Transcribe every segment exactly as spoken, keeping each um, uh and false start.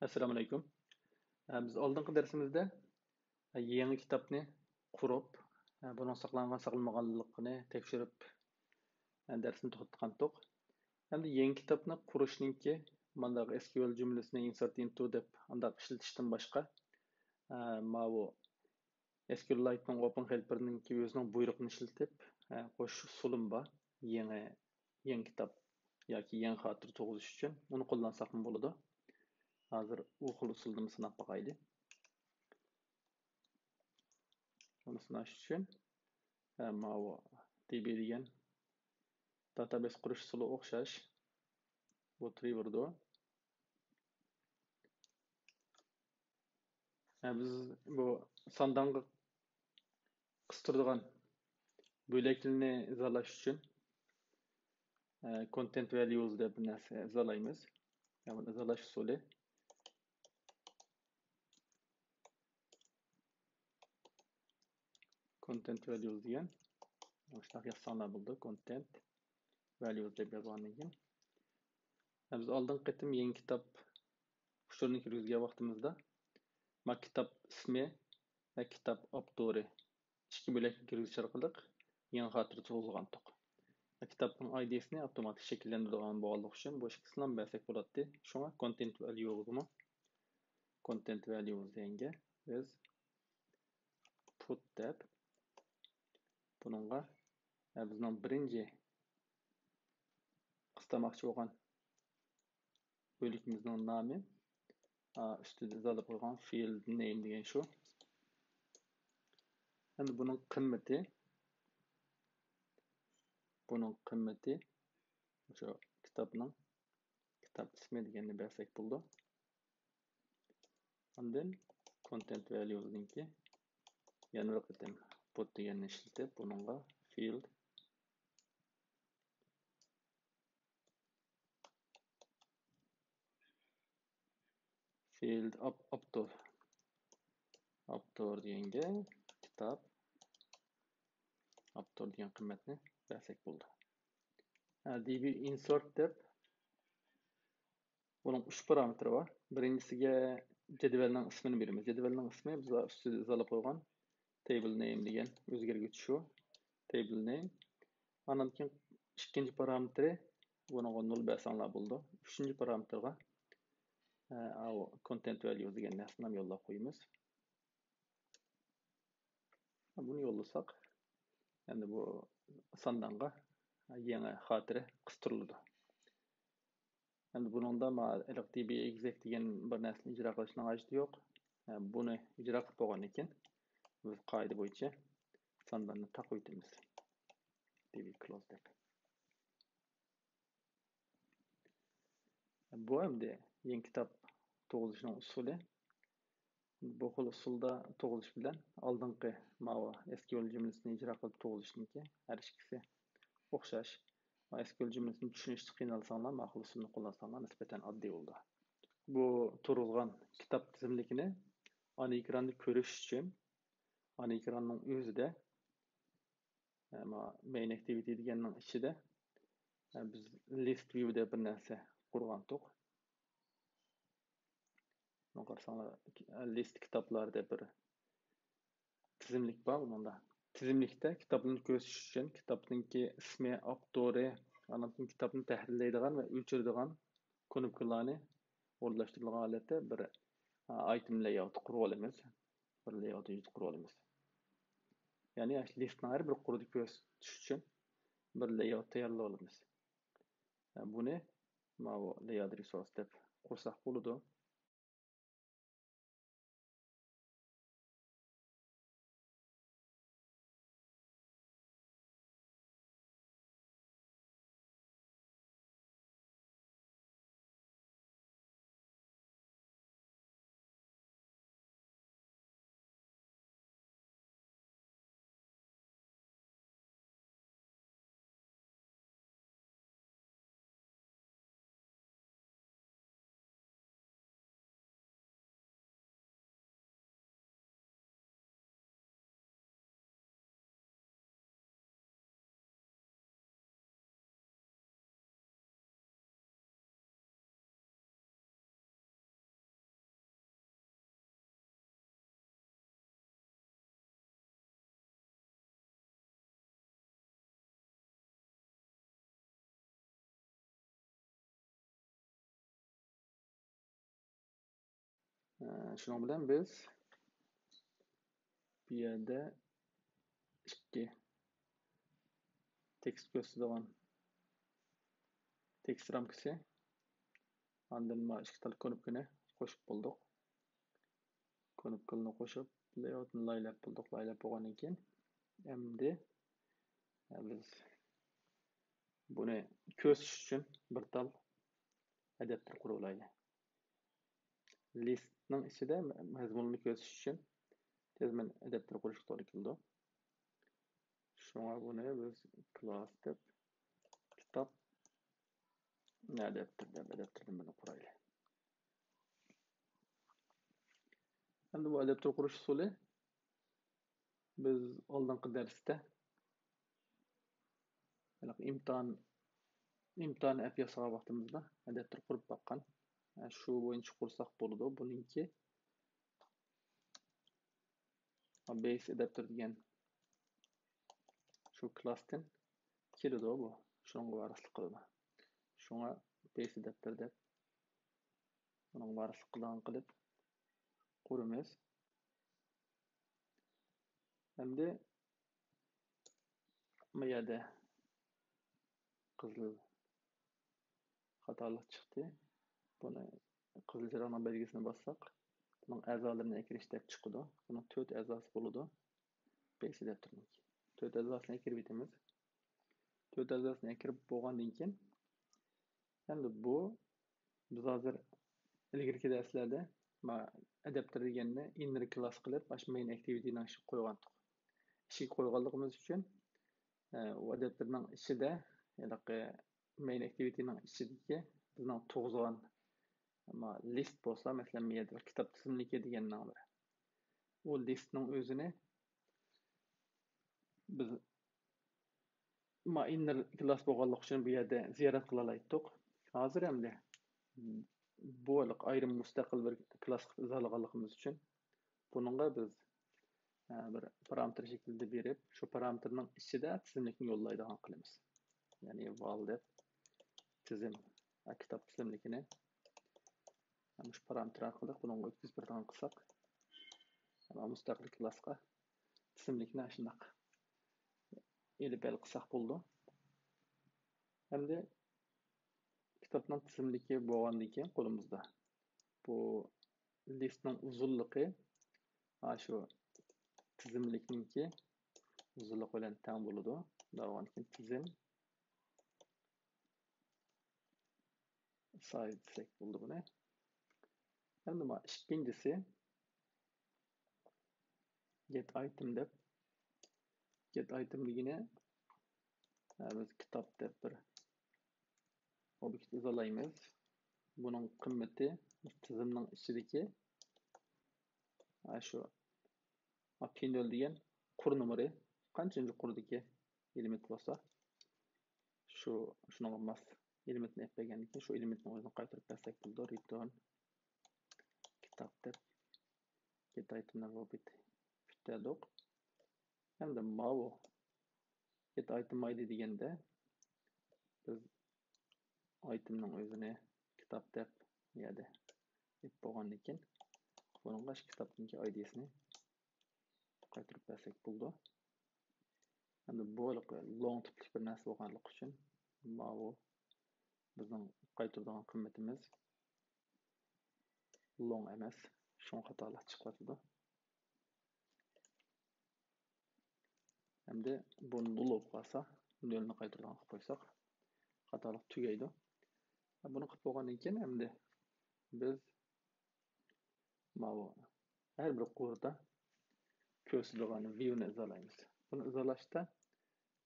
ئەسسالامۇئەلەيكۇم. ئە، بىز ئالدىنقى دەرسىمىزدە، ئە، يېڭى كىتابنى قۇرۇپ، ئە، بۇنىڭ ساقلانغان، ساقلانمىغانلىقىنى تەكشۈرۈپ، ئە، دەرسنى توختاتقانتۇق. ئەمدى يېڭى كىتابنى قۇرۇشنىڭكى مانداق S Q L جۈملىسىنى insert into دەپ ئانداق ئىشلىتىشتىن باشقا، ئە، ماۋۇ SQLite نىڭ Open Helper نىڭكى ئۆزىنىڭ بۇيرۇقىنى ئىشلىتىپ، ئە، قوشۇش ئۇسۇلۇم بار. يېڭى، يېڭى كىتاب ياكى يېڭى خاتىرە تۇرغۇزۇش ئۈچۈن ئۇنى قوللانساقمۇ بولىدۇ. ھازىر ئۇ خىل ئۇسۇلدىمۇ سىناپ باقايلى. ئۇنى سىناش ئۈچۈن، ئە، ماۋۇ D B دېگەن داتابەيس قۇرۇش ئۇسۇلى ئوخشاش. بۇ تۇرۇۋېرىدۇ. ھە، بىز بۇ ساندانغا قىستۇرىدىغان بۆلەكلىرىنى ئىزاھلاش ئۈچۈن، ئە، content values دەپ بىر نەرسە ئىزاھلايمىز. يەنى ئىزاھلاش ئۇسۇلى. Content values دېگەن مۇشۇنداق يازساڭلار بولىدۇ. Content values دەپ يازغاندىن كېيىن، بىز ئالدىنقى قېتىم يېڭى كىتاب ئۇچۇرىنى كىرگۈزگەن ۋاقتىمىزدا، ما كىتاب ئىسمى ۋە كىتاب ئاپتورى ئىككى بۆلەكنى كىرگۈزۈش ئارقىلىق يېڭى خاتىرە تۇرغۇزغانتۇق. كىتابنىڭ I D سىنى ئاپتوماتىك شەكىللەندۈرىدىغان بولغانلىقى ئۈچۈن بۇ ئىككىسىنىلا بەرسەك بولاتتى. شۇڭا content valuesمۇ، content values دېگەنگە بىز put دەپ، بۇنىڭغا، ئە، بىزنىڭ بىرىنچى قىستىرماقچى بولغان بۆلىكىمىزنىڭ نامى، ئا، ئۈستىدە ئىزاھلاپ قويغان field name دېگەن شۇ. ئەمدى بۇنىڭ قىممىتى، بۇنىڭ قىممىتى شۇ كىتابنىڭ، كىتاب ئىسمى دېگەننى بەرسەك بولىدۇ. ئاندىن content valuesنىڭكى يەنە بىر قېتىم put دېگەننى ئىشلىتىپ، بۇنىڭغا field field author، author دېگەنگە كىتاب ئاپتور دېگەن قىممەتنى بەرسەك بولىدۇ. ھە، D B insert دەپ بۇنىڭ ئۈچ پارامېتىرى بار. بىرىنچىسىگە جەدۋەلنىڭ ئىسمىنى بېرىمىز. جەدۋەلنىڭ ئىسمى بىز ئۈستىدە ئىزاھلاپ قويغان table name دېگەن ئۆزگەرگۈچ شۇ. Table name. ئاندىن كېيىن ئىككىنچى پارامېتىرى، بۇنىڭغا نول بەرسەڭلار بولىدۇ. ئۈچىنچى پارامېتىرغا، ئە، ئاۋۇ content values دېگەن نەرسىنى ھەم يوللاپ قويىمىز. بۇنى يوللىساق، ئەمدى بۇ ساندانغا يېڭى خاتىرە قىستۇرۇلىدۇ. ئەمدى بۇنىڭدا ما-، ھېلىقى D B exec دېگەن بىر نەرسىنى ئىجرا قىلىشنىڭ ھاجىتى يوق. بۇنى ئىجرا قىلىپ بولغاندىن كېيىن، بىز قائىدە بويىچە سانداننى تاقىۋېتىمىز. D B close دەپ. بۇ ئەمدى يېڭى كىتاب تۇرغۇزۇشنىڭ ئۇسۇلى. بۇ خىل ئۇسۇلدا تۇرغۇزۇش بىلەن ئالدىنقى ماۋۇ S Q L جۈملىسىنى ئىجرا قىلىپ تۇرغۇزۇشنىڭكى ھەر ئىككىسى ئوخشاش. S Q L جۈملىسىنى چۈشىنىشتە قىينالساڭلار، ماقۇل ئۇسۇلنى قوللانساڭلار نىسبەتەن ئاددىي بولىدۇ. بۇ تۇرغۇزغان كىتاب تىزىملىكىنى ئانا ئېكراندا كۆرۈش ئۈچۈن، ئانا ئېكراننىڭ ئۆزىدە، ئەمما main activity دېگەننىڭ ئىچىدە، ئە، بىز list view دەپ بىر نەرسە قۇرغانتۇق. بۇنى قارىساڭلار، list كىتابلار دەپ بىر تىزىملىك بار بۇنىڭدا. تىزىملىكتە كىتابنى كۆرسىتىش ئۈچۈن كىتابنىڭكى ئىسمى، ئاپتورى، ئاندىن كېيىن كىتابنى تەھرىرلەيدىغان ۋە ئۆچۈرىدىغان كۇنۇپكىلارنى ئورۇنلاشتۇرۇلغان ھالەتتە بىر، ئا، ئايتېم لەيئاۋۇت قۇرۇۋالىمىز. بىر لەيئاۋۇت ۋىجېت قۇرۇۋالىمىز. يەنى ئاشۇ لىستنىڭ ھەر بىر قۇرىدا كۆرسىتىش ئۈچۈن بىر لەيئاۋۇت تەييارلىۋالىمىز. بۇنى ماۋۇ layout resource دەپ قۇرساق بولىدۇ. شۇنىڭ بىلەن بىز بۇ يەردە ئىككى تېكىست كۆرسىتىدىغان تېكىست رامكىسى، ئاندىن مانا ئىككى تال كۇنۇپكىنى قوشۇپ بولدۇق. كۇنۇپكىلىرىنى قوشۇپ، لەيئاۋۇتنى لايىھەلەپ بولدۇق. لايىھەلەپ بولغاندىن كېيىن، ئەمدى بىز بۇنى كۆرسىتىش ئۈچۈن بىر تال ئاداپتېر قۇرۇۋالايلى. لىستنىڭ ئىچىدە مەزمۇننى كۆرسىتىش ئۈچۈن تېز مەن ئاداپتېر قۇرۇشقا توغرا كېلىدۇ. شۇڭا بۇنى بىز كلاس دەپ، كىتاب ئاداپتېر دەپ، ئاداپتېردىن بىرنى قۇرايلى. ئەمدى بۇ ئاداپتېر قۇرۇش ئۇسۇلى بىز ئالدىنقى دەرستە ھېلىقى ئىمتىھان، ئىمتىھان ئەپ ياسىغان ۋاقتىمىزدا ئاداپتېر قۇرۇپ باققان. شۇ بويىچە قۇرساق بولىدۇ. بۇنىڭكى بەيس ئاداپتېر دېگەن شۇ كلاستىن كېلىدۇ بۇ. شۇنىڭغا ۋارىسلىق قىلىدۇ. شۇڭا بەيس ئاداپتېر دەپ بۇنىڭغا ۋارىسلىق قىلىدىغان قىلىپ قۇرىمىز. ئەمدى بۇ يەردە قىزىل خاتالىق چىقتى. بۇنى قىزىل چىراغنىڭ بەلگىسىنى باسساق، بۇنىڭ ئەزالىرىنى ئەكىرىش دەپ چىقىدۇ. بۇنىڭ تۆت ئەزاسى بولىدۇ. بەيس ئاداپتېرنىڭ تۆت ئەزاسىنى ئەكىرىپ ئۆتىمىز. تۆت ئەزاسىنى ئەكىرىپ بولغاندىن كېيىن، ئەمدى بۇ بىز ھازىر ئىلگىرىكى دەرسلەردە ئاداپتېر دېگەننى ئىننېر كلاس قىلىپ، ئاشۇ مەين ئاكتىۋىتىنىڭ ئىچىگە قويغانتۇق. ئىچىگە قويغانلىقىمىز ئۈچۈن، ئە، ئۇ ئاداپتېرنىڭ ئىچىدە، ھېلىقى مەين ئاكتىۋىتىنىڭ ئىچىدىكى بىزنىڭ تۇغۇزغان، ئەمما لىست بولسا، مەسىلەن، بۇ يەردە بىر كىتاب تىزىملىكى دېگەننىڭ بىر. ئۇ لىستنىڭ ئۆزىنى بىز ما ئىننېر كلاس بولغانلىقى ئۈچۈن بۇ يەردە زىيارەت قىلالايتتۇق. ھازىر ئەمدى بۇ ئايرىم مۇستەقىل بىر كلاس قىلىپ ئىزاھلىغانلىقىمىز ئۈچۈن بۇنىڭغا بىز، ئە، بىر پارامېتىر شەكلىدە بېرىپ، شۇ پارامېتىرنىڭ ئىچىدە تىزىملىكنى يوللايدىغان قىلىمىز. يەنى ۋال دەپ تىزىم، ئە، كىتاب تىزىملىكىنى مۇشۇ پارامېتىر ئارقىلىق بۇنىڭغا ئۆتكۈزۈپ بېرىدىغان قىلساق، مۇستەقىل كلاسقا تىزىملىكنى ئاشۇنداق ئېلىپ بەل قىلساق بولىدۇ. ئەمدى كىتابنىڭ تىزىملىكى بولغاندىن كېيىن قولىمىزدا بۇ لىستنىڭ ئۇزۇنلۇقى ئاشۇ تىزىملىكنىڭكى ئۇزۇنلۇقى بىلەن تەڭ بولىدۇ. بولغاندىن كېيىن تىزىم سايز دېسەك بولىدۇ بۇنى. ئەمدى مانا ئىككىنچىسى، گېت ئايتېم دەپ، گېت ئايتېم دېگىنى، ئە، بىز كىتاب دەپ بىر ئوبيېكت ئىزاھلايمىز. بۇنىڭ قىممىتى تىزىمنىڭ ئىچىدىكى، ئە، شۇ پى نۆل دېگەن قۇر نومۇرى، قانچىنچى قۇردىكى ئېلېمېنت بولسا، شۇ، شۇنىڭغا ماس ئېلېمېنتنى ئېلىپ بەرگەندىن كېيىن، شۇ ئېلېمېنتنىڭ ئۆزىنى قايتۇرۇپ بەرسەك بولىدۇ. رىتۇرن كىتاب دەپ، گېت ئايتېمنى بۇ بىت پۈتتەدۇق. ئەمدى ماۋۇ گېت ئايتېم ئايدى دېگەندە، بىز ئايتېمنىڭ ئۆزىنى كىتاب دەپ بۇ يەردە ئېلىپ بولغاندىن كېيىن، بۇنىڭغا شۇ كىتابنىڭكى ئايدىسىنى قايتۇرۇپ بەرسەك بولىدۇ. ئەمدى بۇ ھېلىقى لونگ تىپلىك بىر نەرسە بولغانلىقى ئۈچۈن، ماۋۇ بىزنىڭ قايتۇرىدىغان قىممىتىمىز لونگ ئەمەس، شۇڭا خاتالىق چىقىۋاتىدۇ. ئەمدى بۇ نۇل بولۇپ قالسا، نۆلنى قايتۇرىدىغان قىلىپ قويساق، خاتالىق تۈگەيدۇ. بۇنى قىلىپ بولغاندىن كېيىن، ئەمدى بىز ماۋۇ ھەر بىر قۇردا كۆرسىتىدىغان ۋىيۇنى ئىزاھلايمىز. بۇنى ئىزاھلاشتا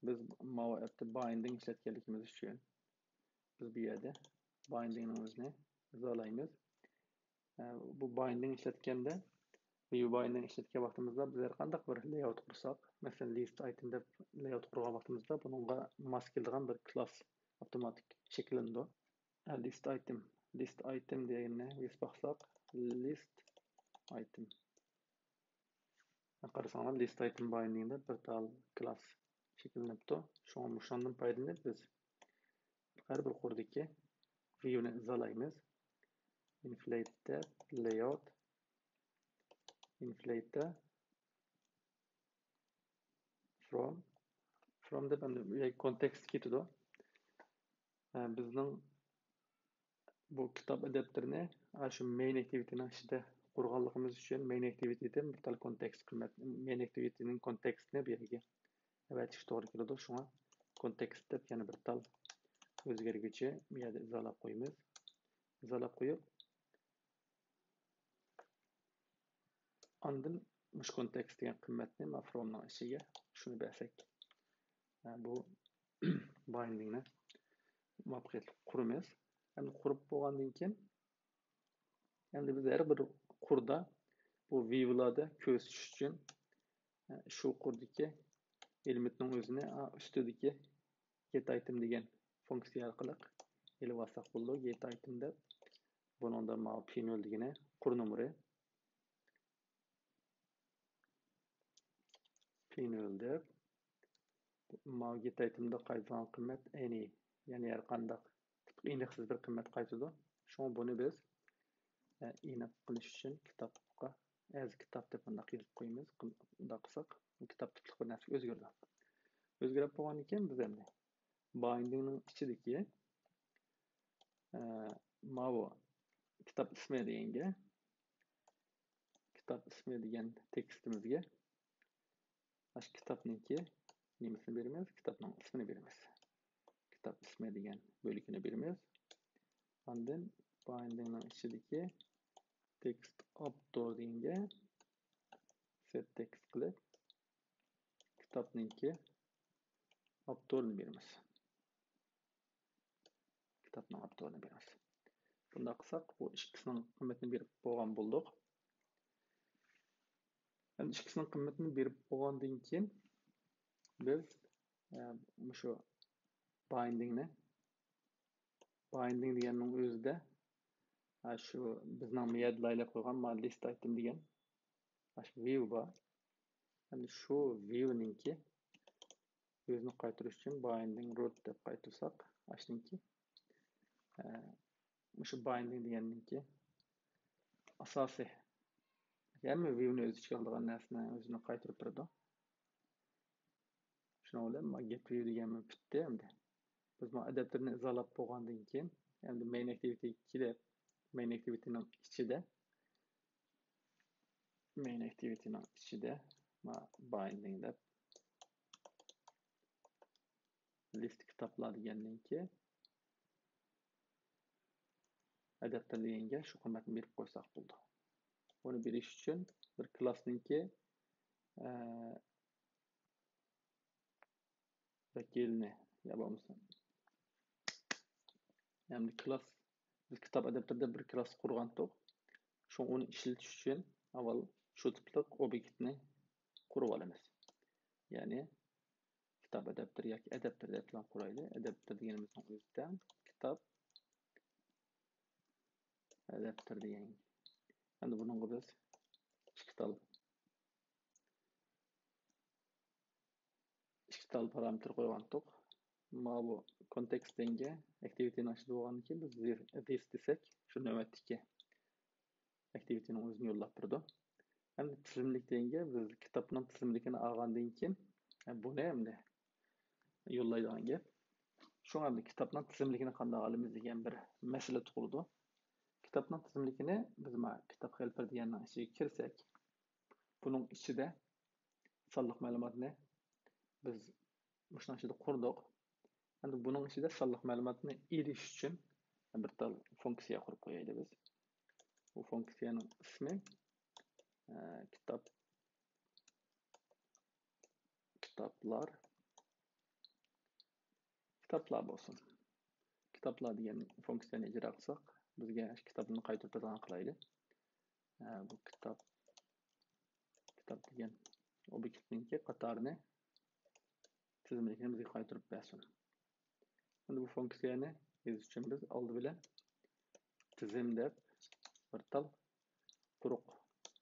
بىز ماۋۇ ئەپتە بايندىڭ ئىشلەتكەنلىكىمىز ئۈچۈن، بىز بۇ يەردە بايندىڭنىڭ ئۆزىنى ئىزاھلايمىز. ئە، بۇ بايندىڭ ئىشلەتكەندە، ۋىيۇ بايندىڭ ئىشلەتكەن ۋاقتىمىزدا بىز ھەر قانداق بىر لەيئاۋۇت قۇرساق، مەسىلەن، لىست ئايتېم دەپ لەيئاۋۇت قۇرغان ۋاقتىمىزدا بۇنىڭغا ماس كېلىدىغان بىر كلاس ئاپتوماتىك شەكىللىنىدۇ. لىست ئايتېم، لىست ئايتېم دېگەننى بېسىپ باقساق، لىست ئايتېم. قارىساڭلار، لىست ئايتېم بايندىڭدا بىر تال كلاس شەكىللىنىپتۇ. شۇڭا مۇشۇندىن پايدىلىنىپ بىز ھەر بىر قۇردىكى ۋىيۇنى ئىزاھلايمىز. ئىنفلەيت دەپ، لەيئاۋۇت inflator from from دەپ ئەمدى كونتېكست كېتىدۇ. بىزنىڭ بۇ كىتاب ئاداپتېرىنى شۇ مەين ئاكتىۋىتىنىڭ ئىچىدە قۇرغانلىقىمىز ئۈچۈن مەين ئاكتىۋىتىدىن بىر تال كونتېكست قىممەت، مەين ئاكتىۋىتىنىڭ كونتېكستىنى بۇ يەرگە ئەۋەتىشكە توغرا كېلىدۇ. شۇڭا كونتېكست دەپ يەنە بىر تال ئۆزگەرگۈچى بۇ يەردە ئىزاھلاپ قويىمىز. ئىزاھلاپ قويۇپ، ئاندىن مۇشۇ كونتېكست دېگەن قىممەتنى مانا فرومنىڭ ئىچىگە شۇنى بەرسەك، بۇ بايندىڭنى مۇۋەپپەقىيەتلىك قۇرىمىز. ئەمدى قۇرۇپ بولغاندىن كېيىن، ئەمدى بىز ھەر بىر قۇردا بۇ ۋىۋلاردا كۆرسىتىش ئۈچۈن شۇ قۇردىكى ئېلېمېنتنىڭ ئۆزىنى ئۈستىدىكى getItem دېگەن فۇنكسىيە ئارقىلىق ئېلىۋالساق بولىدۇ. getItem دەپ، بۇنىڭدا ماۋۇ پى نۆل دېگىنى قۇر نومۇرى. پى نۆل دەپ، ماۋۇ getItem دا قايتىدىغان قىممەت ئەينى، يەنى ھەر قانداق تىپىك ئېنىقسىز بىر قىممەت قايتىدۇ. شۇڭا بۇنى بىز ئېنىق قىلىش ئۈچۈن كىتابقا، ئەز كىتاب دەپ مۇنداق يېزىپ قويىمىز. مۇنداق قىلساق، كىتاب تىپلىق بىر نەرسىگە ئۆزگىرىدۇ. ئۆزگىرىپ بولغاندىن كېيىن بىز ئەمدى بايندىڭنىڭ ئىچىدىكى ماۋۇ كىتاب ئىسمى دېگەنگە، كىتاب ئىسمى دېگەن تېكىستىمىزگە ئاشۇ كىتابنىڭكى نېمىسىنى بېرىمىز؟ كىتابنىڭ ئىسمىنى بېرىمىز. كىتاب ئىسمى دېگەن بۆلىكىنى بېرىمىز. ئاندىن بايندىڭنىڭ ئىچىدىكى تېكىست ئاپتور دېگەنگە سېت تېكىست قىلىپ، كىتابنىڭكى ئاپتورىنى بېرىمىز. كىتابنىڭ ئاپتورىنى بېرىمىز. بۇنداق قىلساق، بۇ ئىككىسىنىڭ قىممىتىنى بېرىپ بولغان بولدۇق. ئەمدى ئىككىسىنىڭ قىممىتىنى بېرىپ بولغاندىن كېيىن، بىز مۇشۇ بايندىڭنى، بايندىڭ دېگەننىڭ ئۆزىدە شۇ بىزنىڭ مۇ يەردە لايىھەلەپ قويغان ما لىست ئايتېم دېگەن ئاشۇ ۋىۋ بار. ئەمدى شۇ ۋىۋنىڭكى ئۆزىنى قايتۇرۇش ئۈچۈن بايندىڭ روت دەپ قايتۇرساق، ئاشۇنىڭكى مۇشۇ بايندىڭ دېگەننىڭكى ئاساسىي ھەممە ۋىۋنى ئۆز ئىچىگە ئالىدىغان نەرسىنى ئۆزىنى قايتۇرۇپ بېرىدۇ. شۇنىڭ بىلەن ما گېت ۋىۋ دېگەنمۇ پۈتتى ئەمدى. بىز ما ئاداپتېرنى ئىزاھلاپ بولغاندىن كېيىن، ئەمدى مەين ئاكتىۋىتىگە كېلىپ، مەين ئاكتىۋىتىنىڭ ئىچىدە، مەين ئاكتىۋىتىنىڭ ئىچىدە ما بايندىڭ دەپ لىست كىتابلار دېگەننىڭكى ئاداپتېر دېگەنگە شۇ قىممەتنى بېرىپ قويساق بولىدۇ. بۇنى بېرىش ئۈچۈن بىر كلاسنىڭكى ۋەكىلىنى يا بولمىسا ئەمدى كلاس، بىز كىتاب ئاداپتېردا بىر كلاس قۇرغانتۇق. شۇڭا ئۇنى ئىشلىتىش ئۈچۈن ئاۋۋال شۇ تىپلىق ئوبيېكتنى قۇرۇپ ئالىمىز. يەنى كىتاب ئاداپتېر ياكى ئاداپتېر دەپلا قۇرايلى. ئاداپتېر دېگىنىمىزنىڭ ئۆزىدە كىتاب ئاداپتېر دېگەن. ئەمدى بۇنىڭغا بىز ئىككى تال ئىككى تال پارامېتىر قويغانتۇق. ماۋۇ كونتېكست دېگەنگە ئاكتىۋىتىنى ئاشىدۇ بولغاندىن كېيىن بىز this دېسەك، شۇ نۆۋەتتىكى ئاكتىۋىتىنىڭ ئۆزىنى يوللاپ بېرىدۇ. ئەمدى تىزىملىك دېگەنگە بىز كىتابنىڭ تىزىملىكىنى ئالغاندىن كېيىن، بۇنى ئەمدى يوللايدىغان گەپ. شۇڭا ئەمدى كىتابنىڭ تىزىملىكىنى قانداق ئالىمىز دېگەن بىر مەسىلە تۇغۇلىدۇ. كىتابنىڭ تىزىملىكىنى بىز ما كىتاب خېلپىر دېگەننىڭ ئىچىگە كىرسەك، بۇنىڭ ئىچىدە سانلىق مەلۇماتنى بىز مۇشۇنىڭ ئىچىدە قۇردۇق. ئەمدى بۇنىڭ ئىچىدە سانلىق مەلۇماتنى ئېلىش ئۈچۈن بىر تال فۇنكسىيە قۇرۇپ قويايلى بىز. بۇ فۇنكسىيەنىڭ ئىسمى، ئە، كىتاب، كىتابلار، كىتابلار بولسۇن. كىتابلار دېگەن فۇنكسىيەنى ئىجرا قىلساق، بىزگە كىتابنى قايتۇرۇپ بېرىدىغان قىلايلى. ئە، بۇ كىتاب، كىتاب دېگەن ئوبيېكتنىڭكى قاتارىنى، تىزىملىكىنى بىزگە قايتۇرۇپ بەرسۇن. ئەمدى بۇ فۇنكسىيەنى يېزىش ئۈچۈن بىز ئالدى بىلەن تىزىم دەپ بىر تال قۇرۇق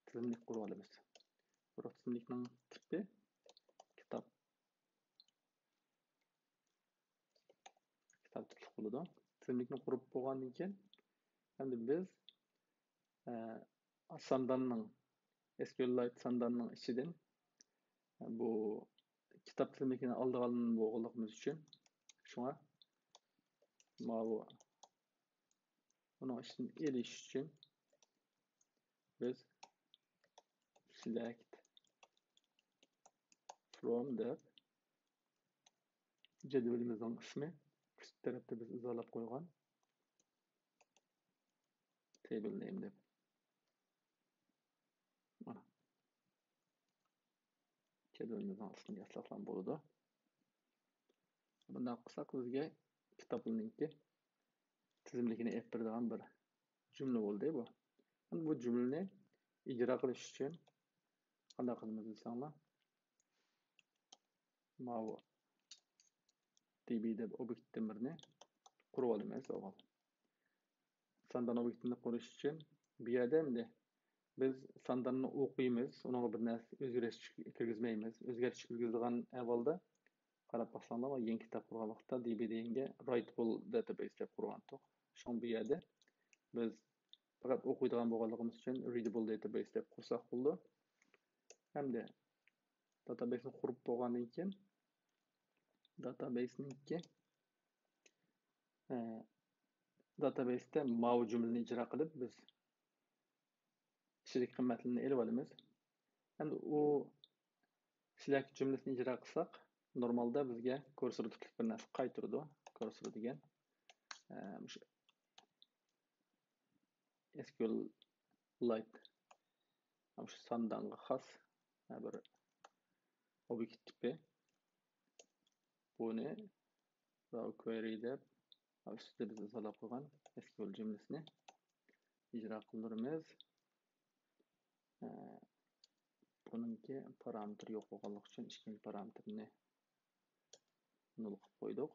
تىزىملىك قۇرۇۋالىمىز. قۇرۇق تىزىملىكنىڭ تىپى كىتاب. كىتاب تىپلىق بولىدۇ. تىزىملىكنى قۇرۇپ بولغاندىن كېيىن، ئەمدى بىز، ئە، سانداننىڭ SQLite سانداننىڭ ئىچىدىن بۇ كىتاب تىزىملىكىنى ئالىدىغان بولغانلىقىمىز ئۈچۈن، شۇڭا ماۋۇ ئۇنىڭ ئىچىدىن ئېلىش ئۈچۈن بىز select from دەپ جەدۋىلىمىزنىڭ ئىسمى ئۈست تەرەپتە بىز ئىزاھلاپ قويغان table name دەپ. مانا. جەدۋىلىمىزنىڭ ئىسمىنى ياسىساقلام بولىدۇ. بۇنداق قىلساق بىزگە كىتابنىڭكى تىزىملىكىنى ئېلىپ بېرىدىغان بىر جۈملە بولدى بۇ. ئەمدى بۇ جۈملىنى ئىجرا قىلىش ئۈچۈن قانداق قىلىمىز دېسەڭلار، ماۋۇ D B دەپ ئوبيېكتتىن بىرنى قۇرۇپ ئالىمىز ئاۋۋال. ساندان ئوبيېكتىنى قۇرۇش ئۈچۈن بۇ يەردە ئەمدى بىز سانداننى ئوقۇيمىز، ئۇنىڭغا بىر نەرسە ئۆزگىرىش كىرگۈزمەيمىز. ئۆزگەرتىش كىرگۈزىدىغان ئەھۋالدا قاراپ باقساڭلار، يېڭى كىتاب قۇرغان ۋاقىتتا D B دېگەنگە writable database دەپ قۇرغانتۇق. شۇڭا بۇ يەردە بىز پەقەت ئوقۇيدىغان بولغانلىقىمىز ئۈچۈن readable database دەپ قۇرساق بولىدۇ. ئەمدى داتابەيسنى قۇرۇپ بولغاندىن كېيىن، داتابەيسنىڭكى، ئە، داتابەيستە ماۋۇ جۈملىنى ئىجرا قىلىپ، بىز ئىچىدىكى قىممەتلىرىنى ئېلىپ ئالىمىز. ئەمدى ئۇ select جۈملىسىنى ئىجرا قىلساق، نورمالدا بىزگە كۇرسور تىپلىق بىر نەرسە قايتۇرىدۇ. كۇرسور دېگەن، ئە، مۇشۇ SQLite، مۇشۇ ساندانغا خاس، ھە، بىر ئوبيېكت تىپى. بۇنى raw query دەپ، ئۈستىدە بىز ئىزاھلاپ قويغان SQL جۈملىسىنى ئىجرا قىلدۇرىمىز. ئە، بۇنىڭكى پارامېتىرى يوق بولغانلىقى ئۈچۈن ئىككىنچى پارامېتىرنى نۇل قىلىپ قويدۇق.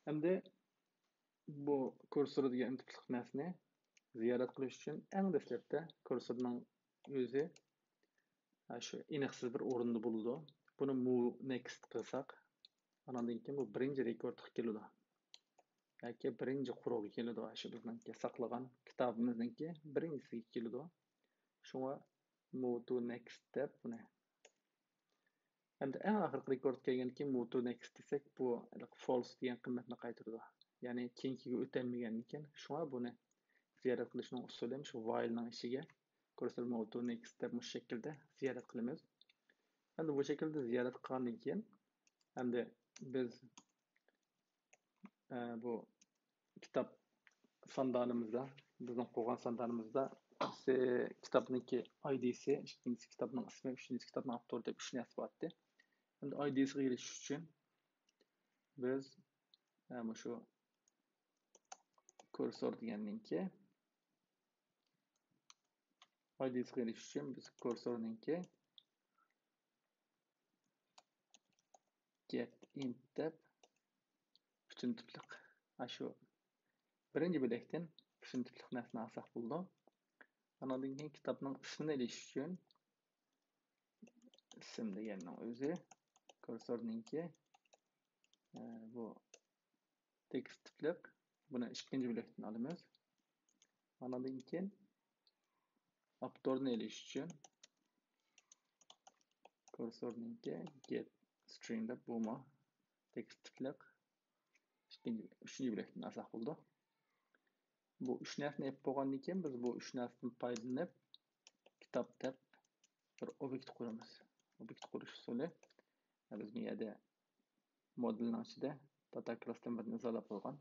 ئەمدى بۇ كۇرسور دېگەن تىپلىق نەرسىنى زىيارەت قىلىش ئۈچۈن ئەڭ دەسلەپتە كۇرسورنىڭ ئۆزى، ھە، شۇ ئېنىقسىز بىر ئورۇندا بولىدۇ. بۇنى move next قىلساق، ئاناندىن كېيىن بۇ بىرىنچى رېكوردقا كېلىدۇ. ياكى بىرىنچى قۇرغا كېلىدۇ. شۇ بىزنىڭكى ساقلىغان كىتابىمىزنىڭكى بىرىنچىسىگە كېلىدۇ. شۇڭا move to next دەپ بۇنى. ئەمدى ئەڭ ئاخىرقى رېكورد كەلگەندىن كېيىن move to next دېسەك، بۇ false دېگەن قىممەتنى قايتۇرىدۇ. يەنى كېيىنكىگە ئۆتەلمىگەندىن كېيىن، شۇڭا بۇنى زىيارەت قىلىشنىڭ ئۇسۇلى مۇشۇ while نىڭ ئىچىگە كۇرسور move to next دەپ مۇشۇ شەكىلدە زىيارەت قىلىمىز. ئەمدى بۇ شەكىلدە زىيارەت قىلغاندىن كېيىن، ئەمدى بىز، ئە، بۇ كىتاب ساندانىمىزدا، بىزنىڭ قۇرغان ساندانىمىزدا بىرسى كىتابنىڭكى I D سى، ئىككىنچىسى كىتابنىڭ ئىسمى، ئۈچىنچىسى كىتابنىڭ ئاپتورى دەپ ئۈچ نەرسە بار ئىدى. ئەمدى I D سىغا ئېرىشىش ئۈچۈن بىز، ئە، مۇشۇ كۇرسور دېگەننىڭكى، I D سىغا ئېرىشىش ئۈچۈن بىز كۇرسورنىڭكى get int دەپ پۈتۈن تىپلىق، ئاشۇ بىرىنچى بۆلەكتىن پۈتۈن تىپلىق نەرسىنى ئالساق بولىدۇ. ئاناندىن كېيىن كىتابنىڭ ئىسمىنى ئېلىش ئۈچۈن ئىسىم دېگەننىڭ ئۆزى كۇرسورنىڭكى، ئە، بۇ تېكىست تىپلىق. بۇنى ئىككىنچى بۆلەكتىن ئالىمىز. ئاناندىن كېيىن ئاپتورنى ئېلىش ئۈچۈن كۇرسورنىڭكى get string دەپ بۇمۇ تېكىست تىپلىق ئىككىنچى، ئۈچىنچى بۆلەكتىن ئالساق بولىدۇ. بۇ ئۈچ نەرسىنى ئېلىپ بولغاندىن كېيىن بىز بۇ ئۈچ نەرسىدىن پايدىلىنىپ كىتاب دەپ بىر ئوبيېكت قۇرىمىز. ئوبيېكت قۇرۇش ئۇسۇلى، بىز بۇ يەردە مودېلنىڭ ئىچىدە داتا كلاستىن بىرنى ئىزاھلاپ قويغان.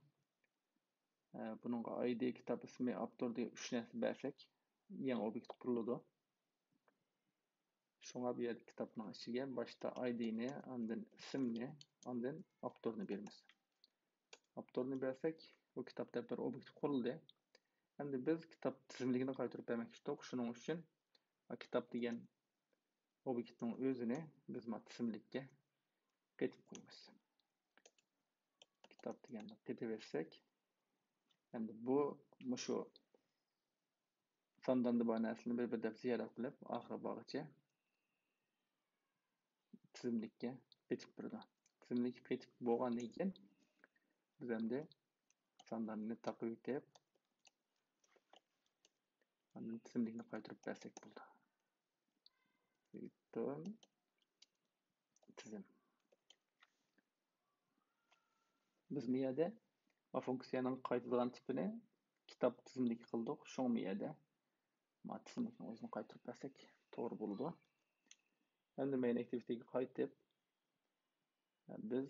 ئە، بۇنىڭغا I D، كىتاب ئىسمى، ئاپتور دېگەن ئۈچ نەرسە بەرسەك، يېڭى ئوبيېكت قۇرۇلىدۇ. شۇڭا بۇ يەردە كىتابنىڭ ئىچىگە باشتا I D نى، ئاندىن ئىسىمنى، ئاندىن ئاپتورنى بېرىمىز. ئاپتورنى بەرسەك، بۇ كىتاب دەپتەر ئوبيېكتى قۇرۇلدى. ئەمدى بىز كىتاب تىزىملىكىنى قايتۇرۇپ بەرمەكچى ئىدۇق. شۇنىڭ ئۈچۈن كىتاب دېگەن ئوبيېكتنىڭ ئۆزىنى بىز مانا تىزىملىككە قېتىپ قويىمىز. كىتاب دېگەننى قېتىۋەتسەك، ئەمدى بۇ مۇشۇ سانداندا بار نەرسىلەرنى بىر-بىر دەپ زىيارەت قىلىپ، ئاخىرى بارغىچە تىزىملىككە قېتىپ بېرىدۇ. تىزىملىككە قېتىپ بولغاندىن كېيىن، بىز ئەمدى سانداننى تاقىۋېتىپ، تىزىملىكنى قايتۇرۇپ بەرسەك بولدى. Return تىزىم. بىز بۇ يەردە ما فۇنكسىيەنىڭ قايتىدىغان تىپىنى كىتاب تىزىملىكى قىلدۇق. شۇڭا بۇ يەردە ما تىزىملىكنىڭ ئۆزىنى قايتۇرۇپ بەرسەك توغرا بولىدۇ. ئەمدى main activity گە قايتىپ، بىز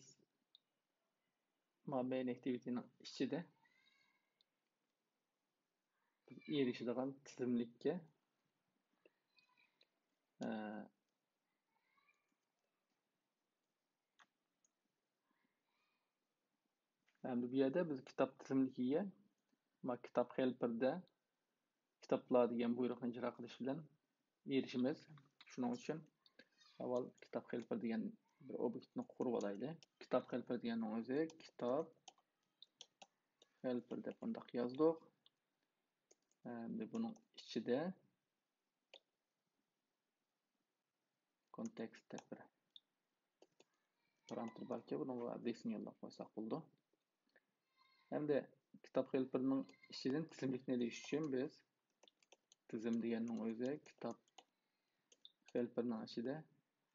ما main activity نىڭ ئىچىدە بىز ئېرىشىدىغان تىزىملىككە، ئە، ئەمدى بۇ يەردە بىز كىتاب تىزىملىكىگە، ما كىتاب خېلپىردە كىتابلار دېگەن بۇيرۇقنى ئىجرا قىلىش بىلەن ئېرىشىمىز. شۇنىڭ ئۈچۈن ئاۋۋال كىتاب خېلپىر دېگەن بىر ئوبيېكتنى قۇرۇپ ئالايلى. كىتاب خېلپىر دېگەننىڭ ئۆزى كىتاب خېلپىر دەپ مۇنداق يازدۇق. ئەمدى بۇنىڭ ئىچىدە كونتېكست دەپ بىر پارامېتىر باركەن، بۇنىڭغا ئادرېسنى يوللاپ قويساق بولىدۇ. ئەمدى كىتاب خېلپىرنىڭ ئىچىدىن تىزىملىكنى ئېلىش ئۈچۈن بىز تىزىم دېگەننىڭ ئۆزى كىتاب خېلپىرنىڭ ئىچىدە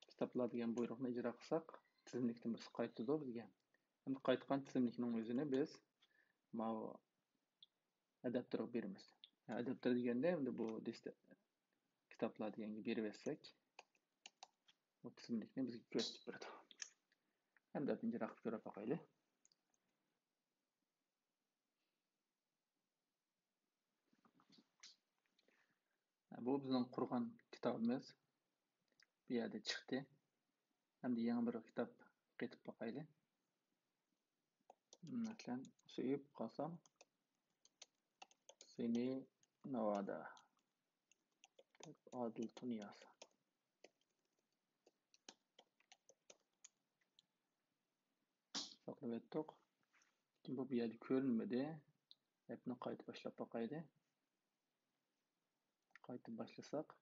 كىتابلار دېگەن بۇيرۇقنى ئىجرا قىلساق، تىزىملىكتىن بىرسى قايتىدۇ بىزگە. ئەمدى قايتقان تىزىملىكنىڭ ئۆزىنى بىز ماۋۇ ئاداپتېرغا بېرىمىز. ئاداپتېر دېگەندە ئەمدى بۇ دېستە-، كىتابلار دېگەنگە بېرىۋەتسەك، بۇ تىزىملىكنى بىزگە كۆرسىتىپ بېرىدۇ. ئەمدى ئىجرا قىلىپ كۆرۈپ باقايلى. بۇ بىزنىڭ قۇرغان كىتابىمىز بۇ يەردە چىقتى. ئەمدى يېڭى بىر كىتاب قېتىپ باقايلى. مەسىلەن، سۆيۈپ قالسام سېنى ناۋادا دەپ ئادىل تۇنىياز. ساقلىۋەتتۇق. لېكىن بۇ، بۇ يەردە كۆرۈنمىدى. ئەپنى قايتا باشلاپ باقايلى. قايتا باشلىساق.